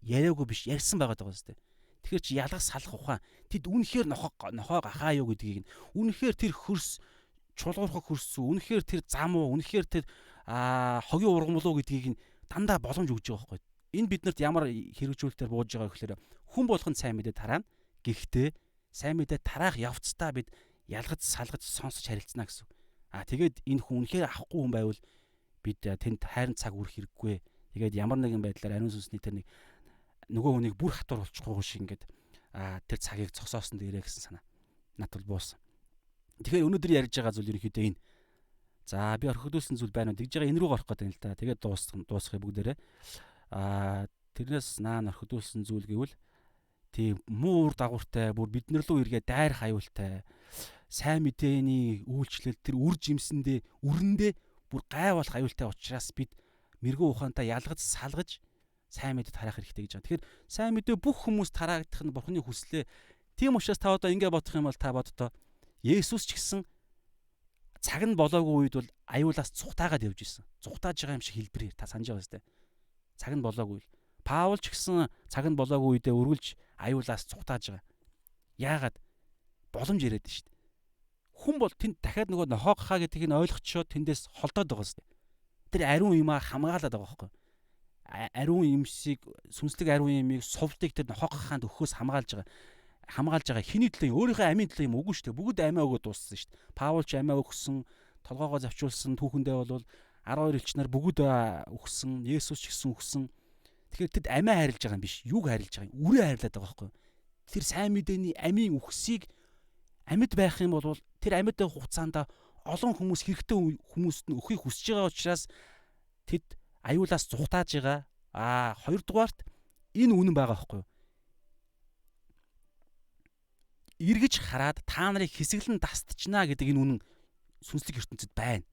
яриаггүй биш ярьсан байгаа даа зү. Тэгэхээр чи ялгах салах ухаан. Тэд үнэхээр нохоо гахаа юу гэдгийг нь үнэхээр тэр хөрс чулуурхах хөрс үү, үнэхээр тэр зам уу, үнэхээр тэр хогийн ургамал уу гэдгийг нь дандаа боломж өгж байгаа байхгүй. Энэ биднэрт ямар хэрэгжүүлэлтээр бууж байгаа гэхээр хүн болгон сайн мэдээ тараана. Гэхдээ сайн мэдээ тараах явцдаа бид ялгаж салгаж сонсож харилцана гэсэн. Тэгээд энэ хүн үнэхээр авахгүй хүн байвал бид тэнд хайрын цаг үрэх хэрэггүй. Тэгээд ямар нэгэн байдлаар ариун сүнсний тэр нэг нөгөө хүнийг бүр хатуур болчихгүй шиг ингээд тэр цагийг зогсоосон дээрээ гэсэн санаа надад бол буусан. Тэгэхээр өнөөдөр ярьж байгаа зүйл ерөнхийдөө энэ. За би орхигдуулсан зүйл байна уу? Тэгж байгаа энэ рүү орох гэдэг юм л да. Тэгээд дуусгах бүгдээрээ. Тэрнээс наан орхигдуулсан зүйл гэвэл тийм муу ур дагавартай бүр бид нар руу эргээ дайрах аюултай сайн мэдээний үйлчлэл тэр үр жимсэндээ үрэндээ бүр гай болох аюултай учраас бид мэрэгүү ухаантай ялгаж салгаж сайн мэдээ тараах хэрэгтэй гэж байгаа. Тэгэхээр сайн мэдээ бүх хүмүүс тараагдах нь Бурхны хүслээ. Тийм учраас та одоо ингэ бодох юм бол та боддоо Есүс ч гэсэн цаг нь болоогүй үед бол аюулаас цухтаагаад явж исэн. Цухтааж байгаа юм шиг хэлбэрээр та санаж байгаа үстэй. Цаг нь болоогүй. Паул ч гэсэн цаг нь болоогүй үедээ үргэлж аюулаас цухтааж байгаа. Яагаад? Боломж ирээд шүү дээ. Хүн бол тэнд дахиад нөгөө нохоо гахаа гэдгийг нь ойлгочоод тэндээс холдоод байгаа үстэй. Тэр ариун юмаа хамгаалаад байгаа байхгүй. ариун юмсыг, сүнслэг ариун юмыг, сувдыг тэр нохоо гахаанд өгөхөөс хамгаалж байгаа. Хамгаалж байгаа хиний төлөө, өөрийнхөө амийн төлөө юм үгүй шүү дээ. Бүгд амиа өгөөд дууссан шүү дээ. Паул ч амиа өгсөн, толгоогоо завчуулсан, түүхэндээ бол 12 элч нар бүгд өгсөн, Есүс ч гэсэн өгсөн. Тэгэхээр тэд амиа хайрлаж байгаа юм биш. Юуг хайрлаж байгаа юм? Үрээ хайрлаад байгаа байхгүй юу? Тэр сайн мэдээний амийн үхсийг амьд байх юм бол тэр амьд байх хугацаанд олон хүмүүс хэрэгтэй хүмүүст нь өхийг хүсэж байгаа учраас тэд аюулаас зугатааж байгаа. Аа, хоёрдугаарт энэ үнэн байгаа байхгүй юу? Эргэж хараад та нарыг хэсэглэн дастчнаа гэдэг энэ үнэн сүнслэг ертөнцид байна.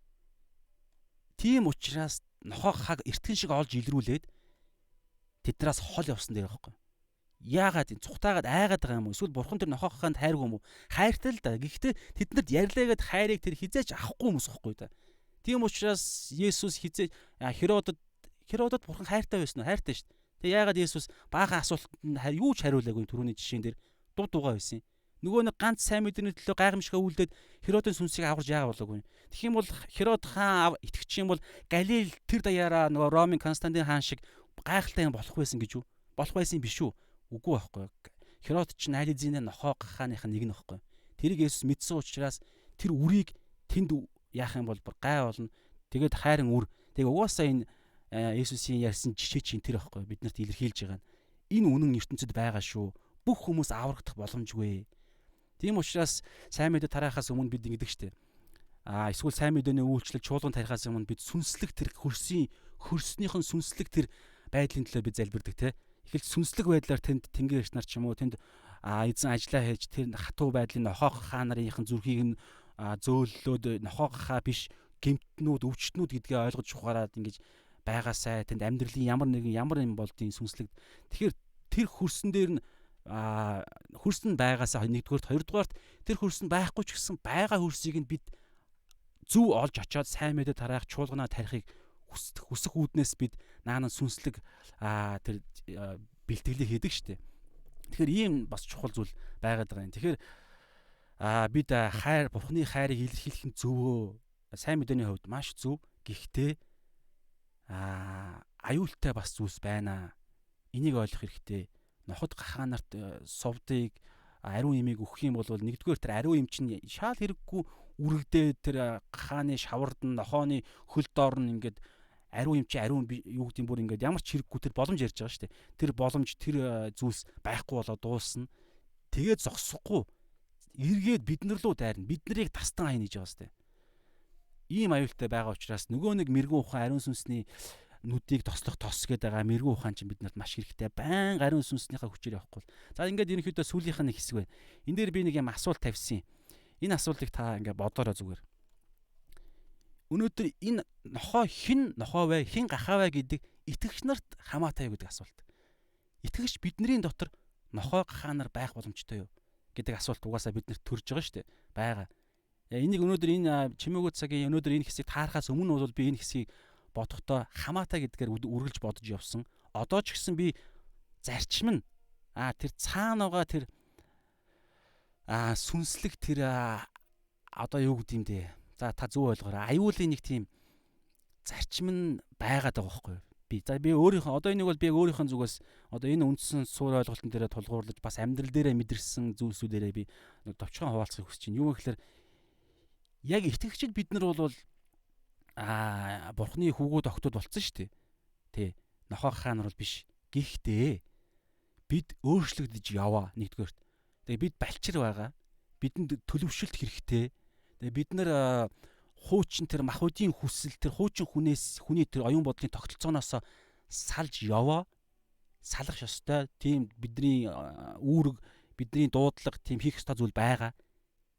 Тийм учраас нохоо хаг эртгэн шиг олж илрүүлээд тэднээс хол явсан дээр байхгүй. Яагаад энэ цухтаагаад айгаад байгаа юм уу? Эсвэл бурхан тэр нохоо хаханд хайргүй юм уу? Хайртай л да. Гэхдээ тэднэрт ярьлаагээд хайрыг тэр хизээч авахгүй хүмүүс байхгүй да. Тийм учраас Есүс хизээ Херодод бурхан хайртай байсан уу? Хайртай шүү дээ. Тэгээ яагаад Есүс баахан асуултанд юу ч хариулаагүй түрүүний жишээн дээр дуг дугаа байсан юм. Нөгөө нэг ганц сайн мэдээний төлөө гайхамшигаа үлдээд Херодын сүнсийг аварж яагаад болоогүй юм. Тэгэх юм бол Херод хаан итгэчих юм бол Галил тэр даяараа нөгөө Ромын Константин хаан шиг гайхалтай юм болох байсан гэж үү? Болох байсан юм биш үү? Үгүй байхгүй. Херод ч аль хэзээ нохоо гахааных нэг нь байхгүй. Тэрийг Есүс мэдсэн учраас тэр үрийг тэнд яах юм бол гай болно. Тэгээд хайрын үр. Тэгээ угаасаа энэ Есүсийн ярьсан жишээ чинь тэр байхгүй. Биднэрт илэрхийлж байгаа нь. Энэ үнэн ертөнцид байгаа шүү. Бүх хүмүүс аврагдах боломжгүй. Тийм учраас сайн мэдээ тараахаас өмнө бид ингэдэг штеп. Аа, эсвэл сайн мэдээний үйлчлэл чуулган тарихаас өмнө бид сүнслэг тэр хөрснийхэн сүнслэг тэр байдлын төлөө бид залбирдаг те. Эхэлж сүнслэг байдлаар тэнд тэнгэр эрч нар ч юм уу тэнд эзэн ажиллаа хийж тэр хатуу байдлын нохоо хаа нарынхан зүрхийг нь зөөллөөд нохоо хаа биш гэмтнүүд өвчтнүүд гэдгээ ойлгож ухаарад ингэж байгаасай тэнд амьдралын ямар нэгэн ямар юм болдын сүнслэг. Тэгэхээр тэр хөрсөн дээр нь хөрсөн байгаасаа нэгдүгээрт, хоёрдугаарт тэр хөрсөн байхгүй ч гэсэн байгаа хөрсийг нь бид зөв олж очиод сайн мэдээ тараах чуулганаа тарихыг хүсэх үүднээс бид наана сүнслэг тэр бэлтгэлийг хийдэг штеп. Тэгэхээр ийм бас чухал зүйл байгаад байгаа юм. Тэгэхээр бид хайр, Бурхны хайрыг илэрхийлэх нь зөвөө. Сайн мэдээний хувьд маш зөв. Гэхдээ аюултай бас зүйлс байна. Энийг ойлгох хэрэгтэй. Ноход гахаа нарт сувдыг ариун имийг өгөх юм бол нэгдүгээр тэр ариун им чинь шаал хэрэггүй үрэгдээ тэр гахааны шавард нь нохооны хөл доор нь ингээд ариун юм чи ариун юу гэдэг юм бүр ингээд ямар ч хэрэггүй тэр боломж ярьж байгаа шүү дээ. Тэр боломж тэр зүйлс байхгүй болоо дуусна. Тэгээд зогсохгүй эргээд бид нар руу дайрна. Бид нарыг тастан аяна гэж байгаа шүү дээ. Ийм аюултай байгаа учраас нөгөө нэг мэрэгэн ухаан ариун сүнсний нүдийг тослох тос гэдэг байгаа мэрэгэн ухаан чинь биднэрт маш хэрэгтэй. Баян ариун сүнснийхээ хүчээр явахгүй. За ингээд ерөнхийдөө сүүлийнх нь нэг хэсэг байна. Энэ дээр би нэг юм асуулт тавьсан. Энэ асуултыг та ингээд бодоорой зүгээр. Өнөөдөр энэ нохоо хэн нохоо вэ, хэн гахаа вэ гэдэг итгэгч нарт хамаатай юу гэдэг асуулт. Итгэгч бидний дотор нохоо гахаа нар байх боломжтой юу гэдэг асуулт угаасаа биднэрт төрж байгаа шүү дээ. Байгаа. Энийг өнөөдөр энэ чимээгүй цагийн өнөөдөр энэ хэсгийг таарахаас өмнө бол би энэ хэсгийг бодохдоо хамаатай гэдгээр үргэлж бодож явсан. Одоо ч гэсэн би зарчим нь тэр цаана байгаа тэр сүнслэг тэр одоо юу гэдэг юм бэ? За та зөв ойлгоорой. Аюулын нэг тийм зарчим нь байгаад байгаа байхгүй юу? Би өөрийнхөө одоо энийг бол би өөрийнхөө зүгээс одоо энэ үндсэн суур ойлголтын дээрээ тулгуурлаж бас амьдрал дээрээ мэдэрсэн зүйлсүүдээрээ би товчхон хуваалцахыг хүсэж байна. Юу гэхээр яг итгэгчид бид нар бол Бурхны хүүгүүд огтуд болцсон шүү дээ. Тэ. Нохоо хаан нар бол биш. Гэхдээ бид өөрчлөгдөж яваа нэгдүгээрт. Тэгээ бид балчир байгаа. Бидэнд төлөвшөлт хэрэгтэй. Тэгээ бид нар хуучин тэр махбодийн хүсэл тэр хуучин хүнээс хүний тэр оюун бодлын тогтолцооноос салж яваа. Салах ёстой. Тийм бидний үүрэг, бидний дуудлага тийм хийх ёстой зүйл байгаа.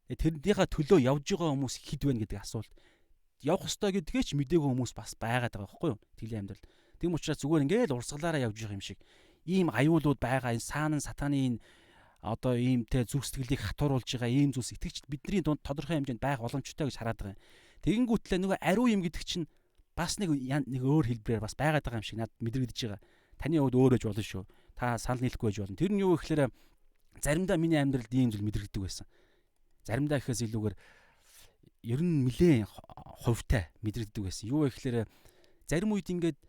Тэрнийхээ төлөө явж байгаа хүмүүс хэд вэ гэдэг асуулт. Явах ёстой гэдгээ ч мдээгүй хүмүүс бас байгаад байгаа байхгүй юу? Тэлийн амьдрал. Тийм учраас зүгээр ингээл урсгалаараа явж байгаа юм шиг ийм аюулууд байгаа. Энэ саанан сатаны энэ одоо ийм те зүрх сэтгэлийг хатууруулж байгаа ийм зүйлс итгэгчд бидний дунд тодорхой хэмжээнд байх боломжтой гэж хараад байгаа юм. Тэгэнгүүтлээ нөгөө ариун юм гэдэг чинь бас нэг өөр хэлбэрээр бас байгаад байгаа юм шиг надад мэдрэгдэж байгаа. Таны хувьд өөр байж болно шүү. Та санал нийлэхгүй байж болно. Тэр нь юу гэхээр заримдаа миний амьдралд ийм зүйл мэдрэгддэг байсан. Заримдаа гэхээс илүүгээр ер нь нэлээд хувьтай мэдрэгддэг байсан. Юу вэ гэхээр зарим үед ингээд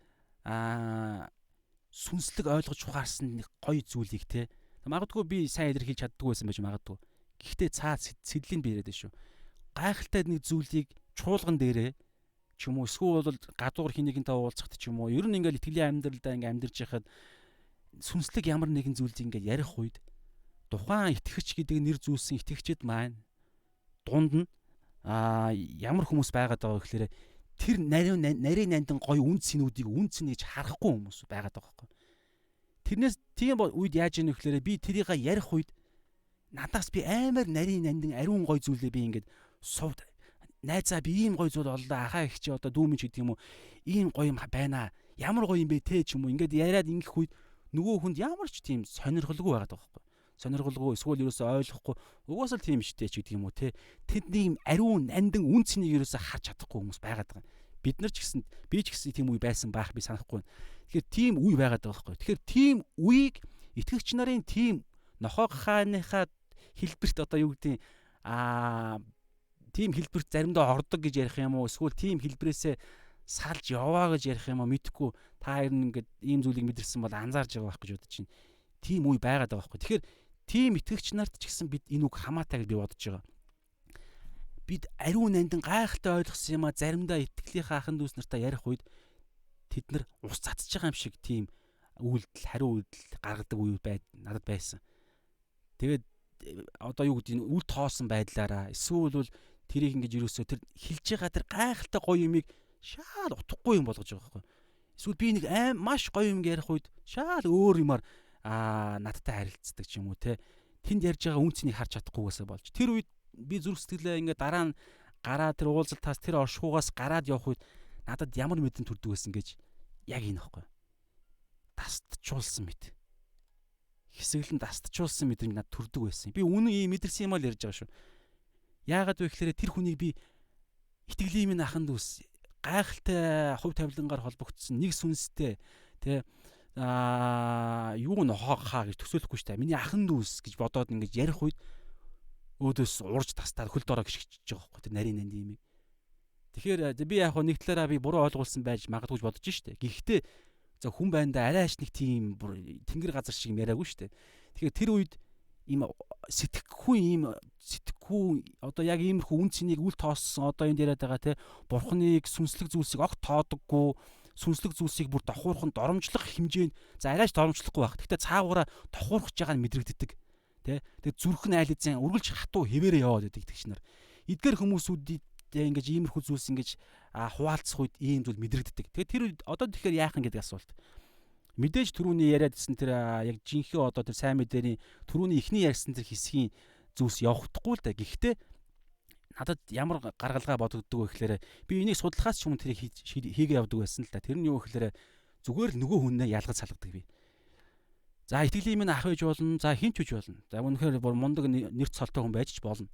Сүнслэг ойлгож ухаарсан нэг гоё зүйлийг те. Магадгүй би сайн илэрхийлж чаддгүй байсан байж магадгүй. Гэхдээ цаа сэдлийн би яриад шүү. Гайхалтай нэг зүйлийг чуулган дээрээ ч юм уу эсвэл бол гадуур хин нэгэнтэй уулзахад ч юм уу ер нь ингээл итгэлийн амьдралдаа ингээм амьдарч байхад сүнслэг ямар нэгэн зүйлийг ингээд ярих үед тухайн итгэгч гэдэг нэр зүүлсэн итгэгчид маань дунд нь ямар хүмүүс байгаад байгаа гэхээр тэр нарийн нандин гоё үн цэнүүдийг үн цэн гэж харахгүй хүмүүс байгаад байгаа байхгүй. Тэрнээс тийм үед яаж ийнэ гэхээр би тэрийг ярих үед надаас би амар нарийн нандин ариун гоё зүйлээ би ингээд сувд найзаа би ийм гоё зүйл оллоо ахаа их чи одоо дүүмэн ч гэдэг юм уу ийм гоё юм байна ямар гоё юм бэ те ч юм уу ингээд яриад ингэх үед нөгөө хүнд ямар ч тийм сонирхолгүй байгаад байгаа байхгүй. Сонирхолгүй эсвэл ерөөсөө ойлгохгүй угаасаа л тийм штэ ч гэдэг юм уу те. Тэдний ариун нандин үн цэнийг ерөөсөө харж чадахгүй хүмүүс байгаад байгаа. Бид нар ч гэсэн би ч гэсэн тийм үе байсан байх би санахгүй. Тэгэхээр тийм үе байгаад байгаа байхгүй. Тэгэхээр тийм үеийг итгэгч нарын тийм нохоо гахааныхаа хэлбэрт одоо юу гэдэг тийм хэлбэрт заримдаа ордог гэж ярих юм уу эсвэл тийм хэлбэрээсээ салж яваа гэж ярих юм уу мэдэхгүй, та ер нь ингээд ийм зүйлийг мэдэрсэн бол анзаарж байгаа байх гэж бодож байна. Тийм үе байгаад байгаа байхгүй. Тэгэхээр тийм итгэгч нарт ч гэсэн бид энэ үг хамаатай гэж би бодож байгаа. Бид ариун нандин гайхалтай ойлгосон юм а заримдаа итгэлийнхээ ахын дүүс нартаа ярих үед тэд нар ус цацж байгаа юм шиг тийм үйлдэл хариу үйлдэл гаргадаг үе байд надад байсан. Тэгээд одоо юу гэдэг нь үл тоосон байдлаараа эсвэл бол тэрийг ингэж ерөөсөө тэр хэлж байгаа тэр гайхалтай гоё юмыг шаал утгагүй юм болгож байгаа байхгүй. Эсвэл би нэг аим маш гоё юм ярих үед шаал өөр юмар надтай харилцдаг ч юм уу те. Тэнд ярьж байгаа үнцнийг харж чадахгүйгээсээ болж. Тэр үед би зүрх сэтгэлээ ингээ дараа нь гараа тэр уулзалтаас тэр оршихугаас гараад явах үед надад ямар мэдрэмж төрдөг байсан гэж яг энэ ихгүй. Тасдчулсан мэт. Хэсэглэн тасдчулсан мэдрэмж надад төрдөг байсан. Би үнэн ийм мэдэрсэн юм аа л ярьж байгаа шүү. Яагаад вэ гэхээр тэр хүнийг би итгэлийн минь аханд үс гайхалтай хувь тавилангаар холбогдсон нэг сүнстэй тэ юу нохоо хаа гэж төсөөлөхгүй шүү дээ. Миний ахан дүүс гэж бодоод ингэж ярих үед өөдөөс урж тастаад хөл дороо гიშгчиж байгаа байхгүй тэр нарийн нанд юм. Тэгэхээр би яг нэг талаараа би буруу ойлгуулсан байж магадгүй гэж бодож штэ. Гэхдээ за хүн байндаа арай ч нэг тийм тэнгэр газар шиг юм яриаггүй штэ. Тэгэхээр тэр үед ийм сэтгэхгүй ийм сэтгэхгүй одоо яг иймэрхүү үн цэнийг үл тооссон одоо энд яриад байгаа те бурхныг сүнслэг зүйлсийг огт тоодоггүй сүнслэг зүйлсийг бүр давхуурхан доромжлох хэмжээнд за арайч доромжлохгүй байх. Гэхдээ цаагаараа давхуурхаж байгаа нь мэдрэгддэг. Тэ. Тэгээд зүрх нь айл эзэн үргэлж хатуу хэвээрээ яваад байдаг тэгш нар. Эдгээр хүмүүсүүдийг ингэж иймэрхүү зүйлс ингэж хуваалцах үед ийм зүйл мэдрэгддэг. Тэгээд тэр үед одоо тэгэхээр яах юм гэдэг асуулт. Мэдээж түрүүний яриад ирсэн тэр яг жинхэнэ одоо тэр сайн мэдээний түрүүний эхний ярьсан тэр хэсгийн зүйлс явахдаггүй л да. Гэхдээ надад ямар гаргалгаа бодогддог вэ гэхээр би энийг судлахаас ч өмнө тэрийг хийгээ явдаг байсан л да. Тэр нь юу гэхээр зүгээр л нөгөө хүнээ ялгаж салгадаг би. За итгэлийн минь ах байж болно. За хин ч үж болно. За үнэхээр бүр мундаг нэр цолтой хүн байж ч болно.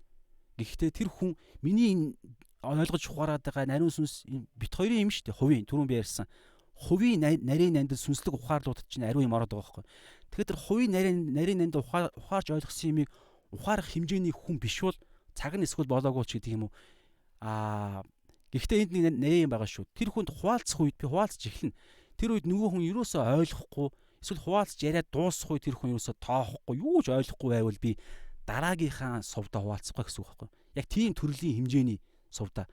Гэхдээ тэр хүн миний ойлгож ухаарад байгаа нариун сүнс бит хоёрын юм шүү дээ. Хувийн түрүүн би ярьсан. Хувийн нарийн нандин сүнслэг ухаарлуудад чинь ариун юм ороод байгаа байхгүй. Тэгэхээр тэр хувийн нарийн нандин ухаарч ойлгосон юмыг ухаарах хэмжээний хүн биш бол цаг нь эсвэл болоогүй ч гэдэг юм уу. Гэхдээ энд нэг нарийн юм байгаа шүү. Тэр хүнд хуваалцах үед би хуваалцж эхэлнэ. Тэр үед нөгөө хүн юусоо ойлгохгүй эсвэл хуваалцж яриад дуусах үед тэр хүн юусоо тоохгүй юу ч ойлгохгүй байвал би дараагийнхаа сувдаа хуваалцахгүй гэсэн үг байхгүй. Яг тийм төрлийн хэмжээний сувдаа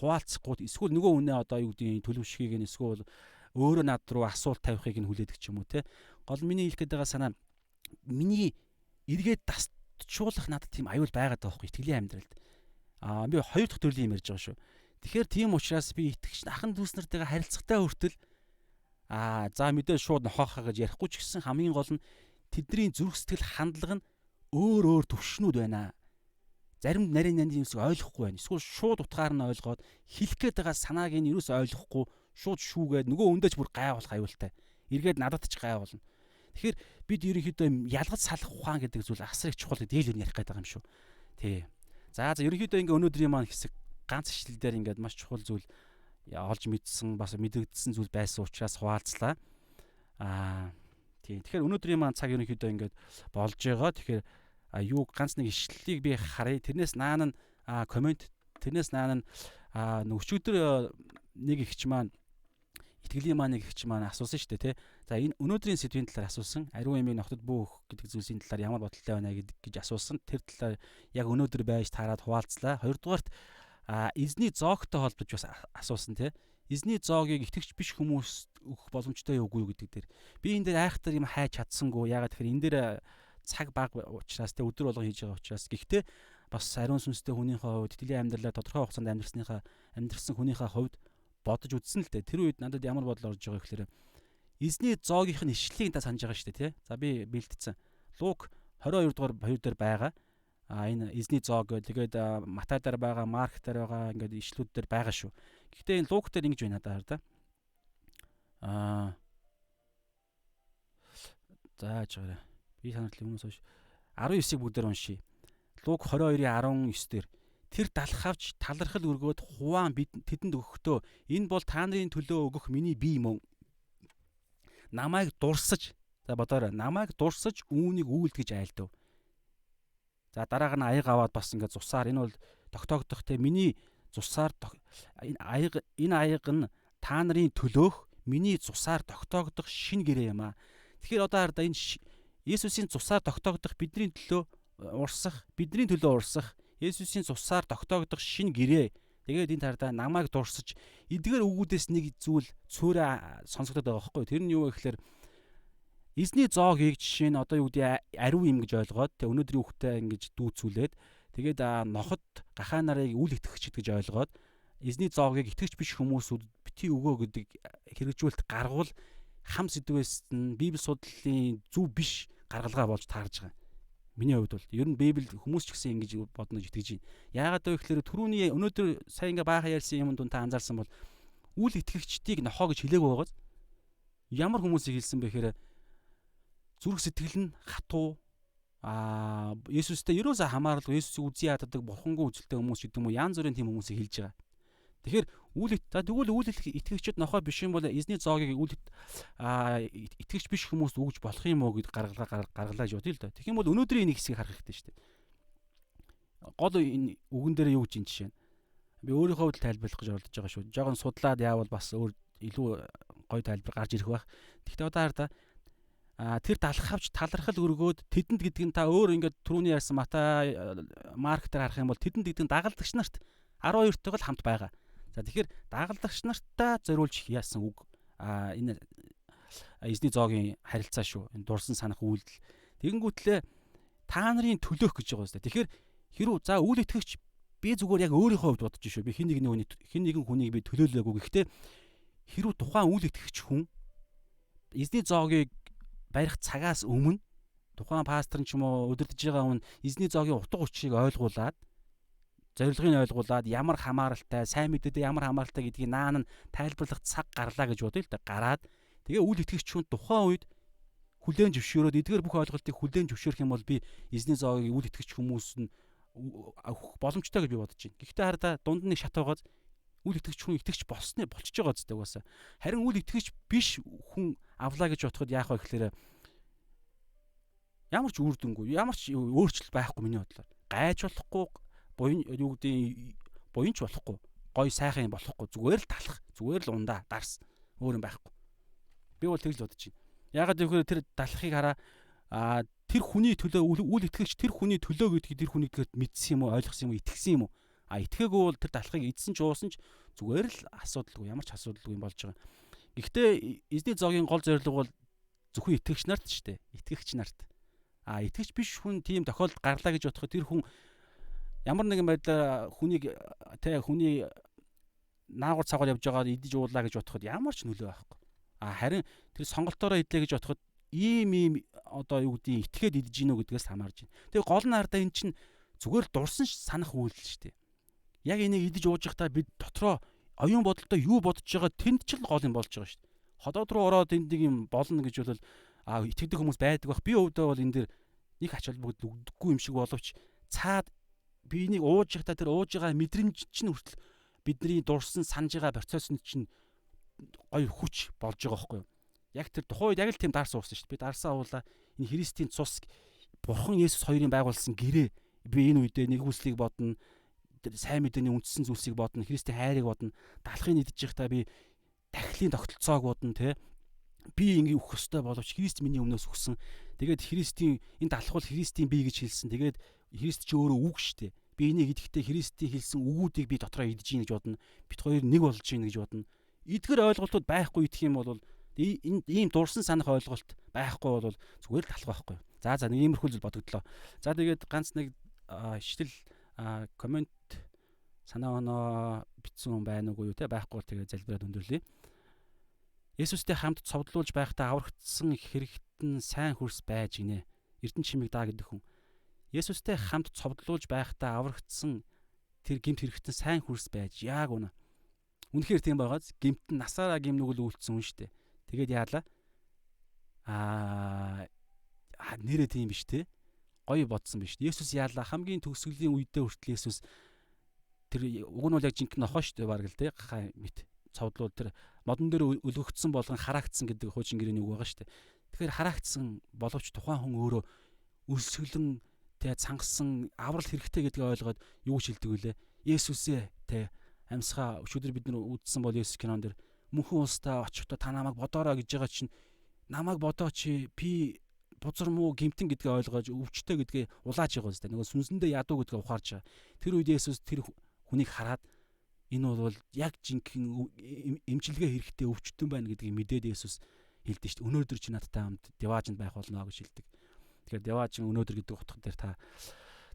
хуваалцахгүй эсвэл нөгөө хүнээ одоо юу гэдгийг төлөвшгийг нь эсвэл өөрөө над руу асуулт тавихыг нь хүлээдэг ч юм уу те. Гол миний хэлэх гээд байгаа санаа миний эргээд тасчуулах надад тийм аюул байгаад байгаа байхгүй итгэлийн амьдралд. Би хоёр дахь төрлийн юм ярьж байгаа шүү. Тэгэхээр тийм учраас би итгэгч ахан дүүс нартайгаа харилцахтай хүртэл за мэдээ шууд нохоохоо гэж ярихгүй ч гэсэн хамгийн гол нь тэдний зүрх сэтгэл хандлага нь өөр өөр төвшнүүд байна. Зарим нарийн нандин юмсыг ойлгохгүй байна. Эсвэл шууд утгаар нь ойлгоод хэлэх гээд байгаа санааг нь юус ойлгохгүй шууд шүүгээд нөгөө өндөөч бүр гайвуулах аюултай. Эргээд надад ч гайвуулна. Тэгэхээр бид ерөнхийдөө ялгаж салах ухаан гэдэг зүйл асар их чухал гэдэг дээл ярих гээд байгаа юм шүү. Тий. За ерөнхийдөө ингээ өнөөдрийн маань хэсэг ганц ишлэл дээр ингээд маш чухал зүйл олж мэдсэн бас мэдэгдсэн зүйл байсан учраас хуваалцлаа. Тийм. Тэгэхээр өнөөдрийн маань цаг ерөнхийдөө ингээд болж байгаа. Тэгэхээр юу ганц нэг ишлэлийг би харъя. Тэрнээс наан нь комент тэрнээс наан нь өчигдөр нэг ихч маань Итгэлийн маань нэг эгч маань асуусан шүү дээ, тэ. За энэ өнөөдрийн сэдвийн талаар асуусан. Ариун юмыг нохотод бүү өгөх гэдэг зүйлсийн талаар ямар бодолтой байна гэж асуусан. Тэр талаар яг өнөөдөр байж таарад хуваалцлаа. Хоёрдугаарт эзний зоогтой холбож бас асуусан, тэ. Эзний зоогийг итгэгч биш хүмүүс өгөх боломжтой юу үгүй юу гэдэг дээр. Би энэ дээр айхтар юм хайж чадсангүй. Яагаад тэгэхээр энэ дээр цаг бага учраас, тэ, өдөр болгон хийж байгаа учраас. Гэхдээ бас ариун сүнстэй хүнийхээ хувьд, итгэлийн амьдралаа тодорхой хугацаанд амьдарсан хүнийхээ хувьд бодож үзсэн л дээ. Тэр үед надад ямар бодол орж байгаа гэхээр эзний зоогийнх нь ишлэлийг та санаж байгаа шүү дээ, тий. За би бэлтцсэн. Лук 22 дугаар 2 дээр байгаа. Энэ эзний зоог тэгээд Матай дээр байгаа, Марк дээр байгаа ингээд ишлүүд дээр байгаа шүү. Гэхдээ энэ Лук дээр ингэж байна надад хар да. За яж байгаарай. Би танарт өмнөөс хойш 19-ийг бүгдээр уншийе. Лук 22-ийн 19 дээр тэр далах авч талархал өргөөд хуваан бид тэдэнд өгөхдөө энэ бол та нарын төлөө өгөх миний бие мөн. Намайг дурсаж, за бодоорой, намайг дурсаж үүнийг үйлд гэж айлдав. За дараага нь аяг аваад бас ингээд цусаар энэ бол тогтоогдох те миний цусаар энэ аяг нь та нарын төлөөх миний цусаар тогтоогдох шин гэрээ юм аа. Тэгэхээр одоо хараа энэ Есүсийн цусаар тогтоогдох бидний төлөө урсах, бидний төлөө урсах Есүсийн цусаар тогтоогдох шин гэрээ. Тэгээд энэ тардаа намайг дурсаж эдгээр үгүүдээс нэг зүйл цөөрэ сонсогдоод байгаа байхгүй. Тэр нь юу вэ гэхээр эзний зоогийг жишээ нь одоо юу гэдэг ариун юм гэж ойлгоод тэг өнөөдрийн үхтэй ингэж дүүцүүлээд тэгээд ноход гахаа нарыг үл итгэгч гэж ойлгоод эзний зоогийг итгэгч биш хүмүүсүүд бити өгөө гэдэг хэрэгжүүлэлт гаргуул хам сэдвээс нь Библи судлалын зөв биш гаргалгаа болж таарж байгаа. Миний хувьд бол ер нь Библи хүмүүс ч гэсэн ингэж бодно гэж итгэж байна. Яагаад вэ гэхээр түрүүний өнөөдөр сая ингээ баахан ярьсан юм дун та анзаарсан бол үл итгэгчдийг нохоо гэж хэлээгүй байгааз ямар хүмүүсийг хэлсэн бэ гэхээр зүрх сэтгэл нь хатуу Есүстэй ерөөсөө хамааралгүй Есүсийг үзий яддаг бурхангүй үзэлтэй хүмүүс гэдэг юм уу янз бүрийн тийм хүмүүсийг хэлж байгаа. Тэгэхээр үл тэгвэл үл итгэгчид нохоо биш юм бол эзний зоогийг үл итгэгч биш хүмүүст өгж болох юм уу гэд гаргалгаа гаргалаа гэж бодъё л доо. Тэгэх юм бол өнөөдрийн энэ хэсгийг харах хэрэгтэй шүү дээ. Гол энэ үгэн дээр юу гэж юм жишээ нь. Би өөрийнхөө хувьд тайлбарлах гэж оролдож байгаа шүү. Жогон судлаад яавал бас өөр илүү гоё тайлбар гарч ирэх байх. Тэгэхдээ одоо хар та тэр далах авч талархал өргөөд тэдэнд гэдэг нь та өөр ингээд түрүүний ярьсан Матай, Марк дээр харах юм бол тэдэнд гэдэг нь дагалдагч нарт 12-тэйг л хамт байгаа. За тэгэхээр дагалдагч нартаа зориулж яасан үг энэ эзний зоогийн харилцаа шүү. Энэ дурсан санах үйлдэл. Тэгэнгүүтлээ та нарын төлөөх гэж байгаа юм. Тэгэхээр хэрүү за үйл итгэгч би зүгээр яг өөрийнхөө хувьд бодож шүү. Би хэн нэгэн хүнийг би төлөөлөөгүй. Гэхдээ хэрүү тухайн үйл итгэгч хүн эзний зоогийг барих цагаас өмнө тухайн пастор ч юм уу удирдах байгаа хүн эзний зоогийн утга учирыг ойлгуулад зорилгыг ойлгуулад ямар хамааралтай, сайн мэдээдээ ямар хамааралтай гэдгийг наан нь тайлбарлах цаг гарлаа гэж бодъё л да. Гараад тэгээ үл итгэгч хүн тухайн үед хүлээн зөвшөөрөөд эдгээр бүх ойлголтыг хүлээн зөвшөөрөх юм бол би эзний зоогийг үл итгэгч хүмүүс нь өгөх боломжтой гэж би бодож байна. Гэхдээ хараа дунд нь нэг шат байгааз үл итгэгч хүн итгэгч болсны болчихж байгаа зү угаасаа. Харин үл итгэгч биш хүн авлаа гэж бодоход яах вэ гэхээр ямар ч үр дүнгүй, ямар ч өөрчлөлт байхгүй миний бодлоор. Гайж болохгүй, буян юу гэдэг буян ч болохгүй, гой сайхан юм болохгүй, зүгээр л талах, зүгээр л ундаа дарс өөр юм байхгүй. Би бол тэгж л бодож байна. Яагаад гэвэл тэр далахыг хараа тэр хүний төлөө үл итгэгч тэр хүний төлөө гэдгийг тэр хүний төлөө мэдсэн юм уу, ойлгосон юм уу, итгэсэн юм уу? Итгээгүй бол тэр далахыг идсэн ч уусан ч зүгээр л асуудалгүй, ямар ч асуудалгүй юм болж байгаа. Гэхдээ эзний зоогийн гол зорилго бол зөвхөн итгэгч нарт шүү дээ. Итгэгч нарт. Итгэгч биш хүн тийм тохиолдолд гарлаа гэж бодоход тэр хүн ямар нэгэн байдлаар хүнийг тэ хүний наагур цагаар явж байгаад идэж уулаа гэж бодоход ямар ч нөлөө байхгүй. Харин тэр сонголтоороо идлээ гэж бодоход ийм одоо юу гэдгийг итгээд идэж гинүү гэдгээс хамаарж байна. Тэгээ гол нь хардаа эн чинь зүгээр л дурсан санах үйлдэл шүү дээ. Яг энийг идэж ууж байхдаа бид дотроо оюун бодолтой юу бодож байгаа тэнд ч л гол юм болж байгаа шүү дээ. Ходоод руу ороод энд нэг юм болно гэж бол итгэдэг хүмүүс байдаг бах. Би өвдөө бол энэ дэр нэг ач холбогдол өгдөггүй юм шиг боловч цаад би энийг ууж байхдаа тэр ууж байгаа мэдрэмж чинь хүртэл бидний дурсан санаж байгаа процесс нь чинь гоё хүч болж байгаа байхгүй юу? Яг тэр тухайн үед яг л тийм дарс уусан шүү дээ. Би дарсаа уулаа энэ Христийн цус Бурхан Есүс хоёрын байгуулсан гэрээ би энэ үедээ нэгүслийг бодно, сайн мэдээний үндсэн зүйлсийг бодно, Христийн хайрыг бодно, далахыг идэж байхдаа би Тахилын тогтолцоог бодно те. Би ингэ үхэх ёстой боловч Христ миний өмнөөс үхсэн. Тэгээд Христийн энэ далхуул Христийн бие гэж хэлсэн. Тэгээд Христ чи өөрөө үг штэ. Би энийг идэхдээ Христийн хэлсэн үгүүдийг би дотроо идэж гин гэж бодно. Бит хоёр нэг болж гин гэж бодно. Эдгэр ойлголтууд байхгүй идэх юм бол энэ ийм дурсан санах ойлголт байхгүй бол зүгээр л талах байхгүй. За нэг иймэрхүү зүйл бодогдлоо. За тэгээд ганц нэг ишлэл коммент санаа оноо бичсэн хүн байна уугүй юу те, байхгүй бол тэгээд залбираад өндөрлөе. Есүстэй хамт цовдлуулж байхдаа аврагдсан хэрэгт нь сайн хөрс байж гинэ. Эрдэнэ чимэг даа гэдэг хүн. Есүстэй хамт цовдлуулж байхдаа аврагдсан тэр гимт хэрэгтэн сайн хөрс байж яг үнэ. Үнэхээр тийм байгааз гимт нь насаараа гим нүгэл үйлдсэн хүн штэ. Тэгээд яалаа? Нэрээ тийм биш те. Гоё бодсон биш. Есүс яалаа? Хамгийн төгсгөлийн үедээ хүртэл Есүс тэр уг нь бол яг жинхэнэ нохоо штэ бараг л те. Гахаа мэт цовдлуул тэр модон дээр өлгөгдсөн болгон хараагдсан гэдэг хуучин гэрээний үг байгаа штэ. Тэгэхээр хараагдсан боловч тухайн хүн өөрөө өлсгөлэн тэ цангасан аврал хэрэгтэй гэдгийг ойлгоод юу гэж хэлдэг вүлээ? Есүсээ тэ амьсгаа өчигдөр бид нар үзсэн бол Есүс кинон дэр мөнхөн улстай очихдоо та намайг бодоорой гэж байгаа чинь намайг бодоо чи би бузар муу гимтэн гэдгээ ойлгож өвчтэй гэдгээ улааж байгаа зү. Нөгөө сүнсэндээ ядуу гэдгээ ухаарч байгаа. Тэр үед Есүс тэр хүнийг хараад энэ бол яг жинхэнэ эмчилгээ хэрэгтэй өвчтөн байна гэдгийг мэдээд Есүс хэлдэг шүү дээ. Өнөөдөр чи надтай хамт Деваажинд байх болно гэж хэлдэг. Тэгэхээр Деваажин өнөөдөр гэдэг утга дээр та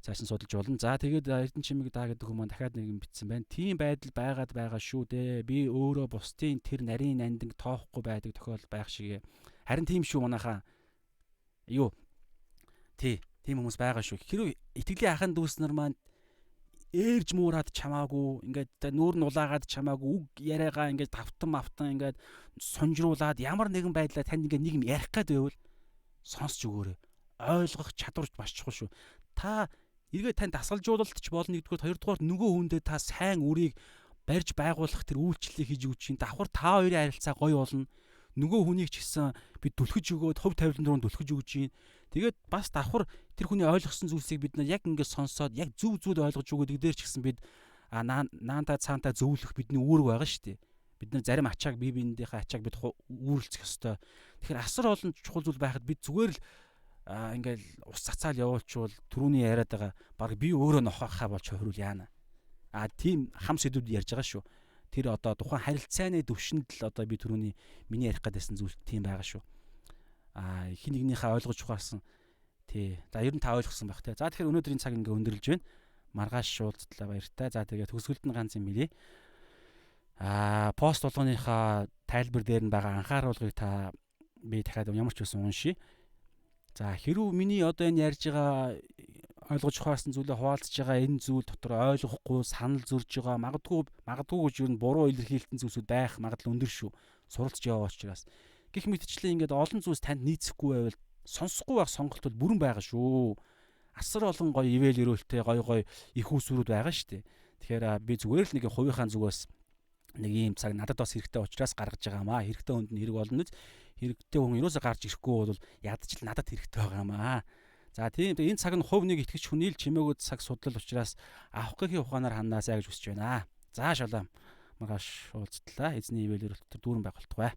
цааш нь судалж болно. За тэгээд Эрдэнэ чимэг даа гэдэг хүмүүс дахиад нэг юм бичсэн байна. Тийм байдал байгаад байгаа шүү дээ. Би өөрөө бусдын тэр нарийн нандинг тоохгүй байдаг тохиолдол байх шиг. Харин тийм шүү манайхаа. Юу? Тий, тийм хүмүүс байгаа шүү. Хэрвээ итгэлийн ахын дүүс нар маань ээрж муураад чамаагүй, ингээд нүүр нь улаагаад чамаагүй, үг яриагаа ингээд тавтан мавтан ингээд сунжруулад ямар нэгэн байдлаар танд ингээд нэг юм ярих гээд байвал сонсч өгөөрэй. Ойлгох чадвар маш чухал шүү. Та эргээ тань дасгалжуулалт ч болно нэгдүгээр, хоёрдугаар нөгөө хүндээ та сайн үрийг барьж байгуулах тэр үйлчлэлийг хийж өгч чинь давхар та хоёрын харилцаа гоё болно. Нөгөө хүнийг ч гэсэн би түлхэж өгөөд хөв тавилан руу түлхэж өгч чинь. Тэгээд бас давхар тэр хүний ойлгосон зүйлсийг бид нар яг ингээд сонсоод яг зөв зөвд ойлгож өгөөд дээр ч гэсэн бид наанта цаанта зөвлөх бидний үүрэг байгаа шүү дээ. Бид нар зарим ачааг бие биендийнхээ ачааг бид үүрэлцэх ёстой. Тэгэхээр асар олон чухал зүйл байхад бид зүгээр л ингээл ус цацаал явуулчвал түрүүний яриад байгаа баг би өөрөө нохоохаа болж хөрвөл яана. Тийм хам сэдвүүд ярьж байгаа шүү. Тэр одоо тухайн харилцааны төвшөнд л одоо би түрүүний миний ярих гэдсэн зүйл тийм байгаа шүү. Хин нэгнийхээ ойлгож ухаарсан. Тий. За ер нь та ойлгосон байх те. За тэгэхээр өнөөдрийн цаг ингээ өндөрлж байна. Маргааш уулзтлаа, баяртай. За тэгээд төгсгөлд нь ганц юм хэлье. Пост болгоныхаа тайлбар дээр нь байгаа анхааруулгыг та би дахиад ямар ч байсан уншия. За хэрв миний одоо энэ ярьж байгаа ойлгож ухаарсан зүйлээ хуваалцж байгаа энэ зүйл дотор ойлгохгүй санал зөрж байгаа магадгүй гэж юу н буруу илэрхийлтэн зүйлсүүд байх магадлал өндөр шүү. Суралцж яваа учраас. Гэх мэтчлэн ингээд олон зүйлс танд нийцэхгүй байвал сонсохгүй байх сонголт бол бүрэн байгаа шүү. Асар олон гоё ивэл өрөөлтэй гоё гоё их усүрүүд байгаа шүү дээ. Тэгэхээр би зүгээр л нэг хувийнхаа зүгээс нэг ийм цаг надад бас хэрэгтэй учраас гаргаж байгаа маа. Хэрэгтэй хүнд нь хэрэг болно биз. Хэрэгтэй хүн юусоо гарч ирэхгүй бол ядч л надад хэрэгтэй байгаа маа. За тийм энэ цаг нь хувь нэг итгэж хүний л чимээгүүд цаг судлал учраас авах гэхийн ухаанаар ханнаасай гэж хүсэж байна. За шалом. Маргааш уулзтлаа. Эзний ивэл өрөөлтөөр дүүрэн байх болтугай.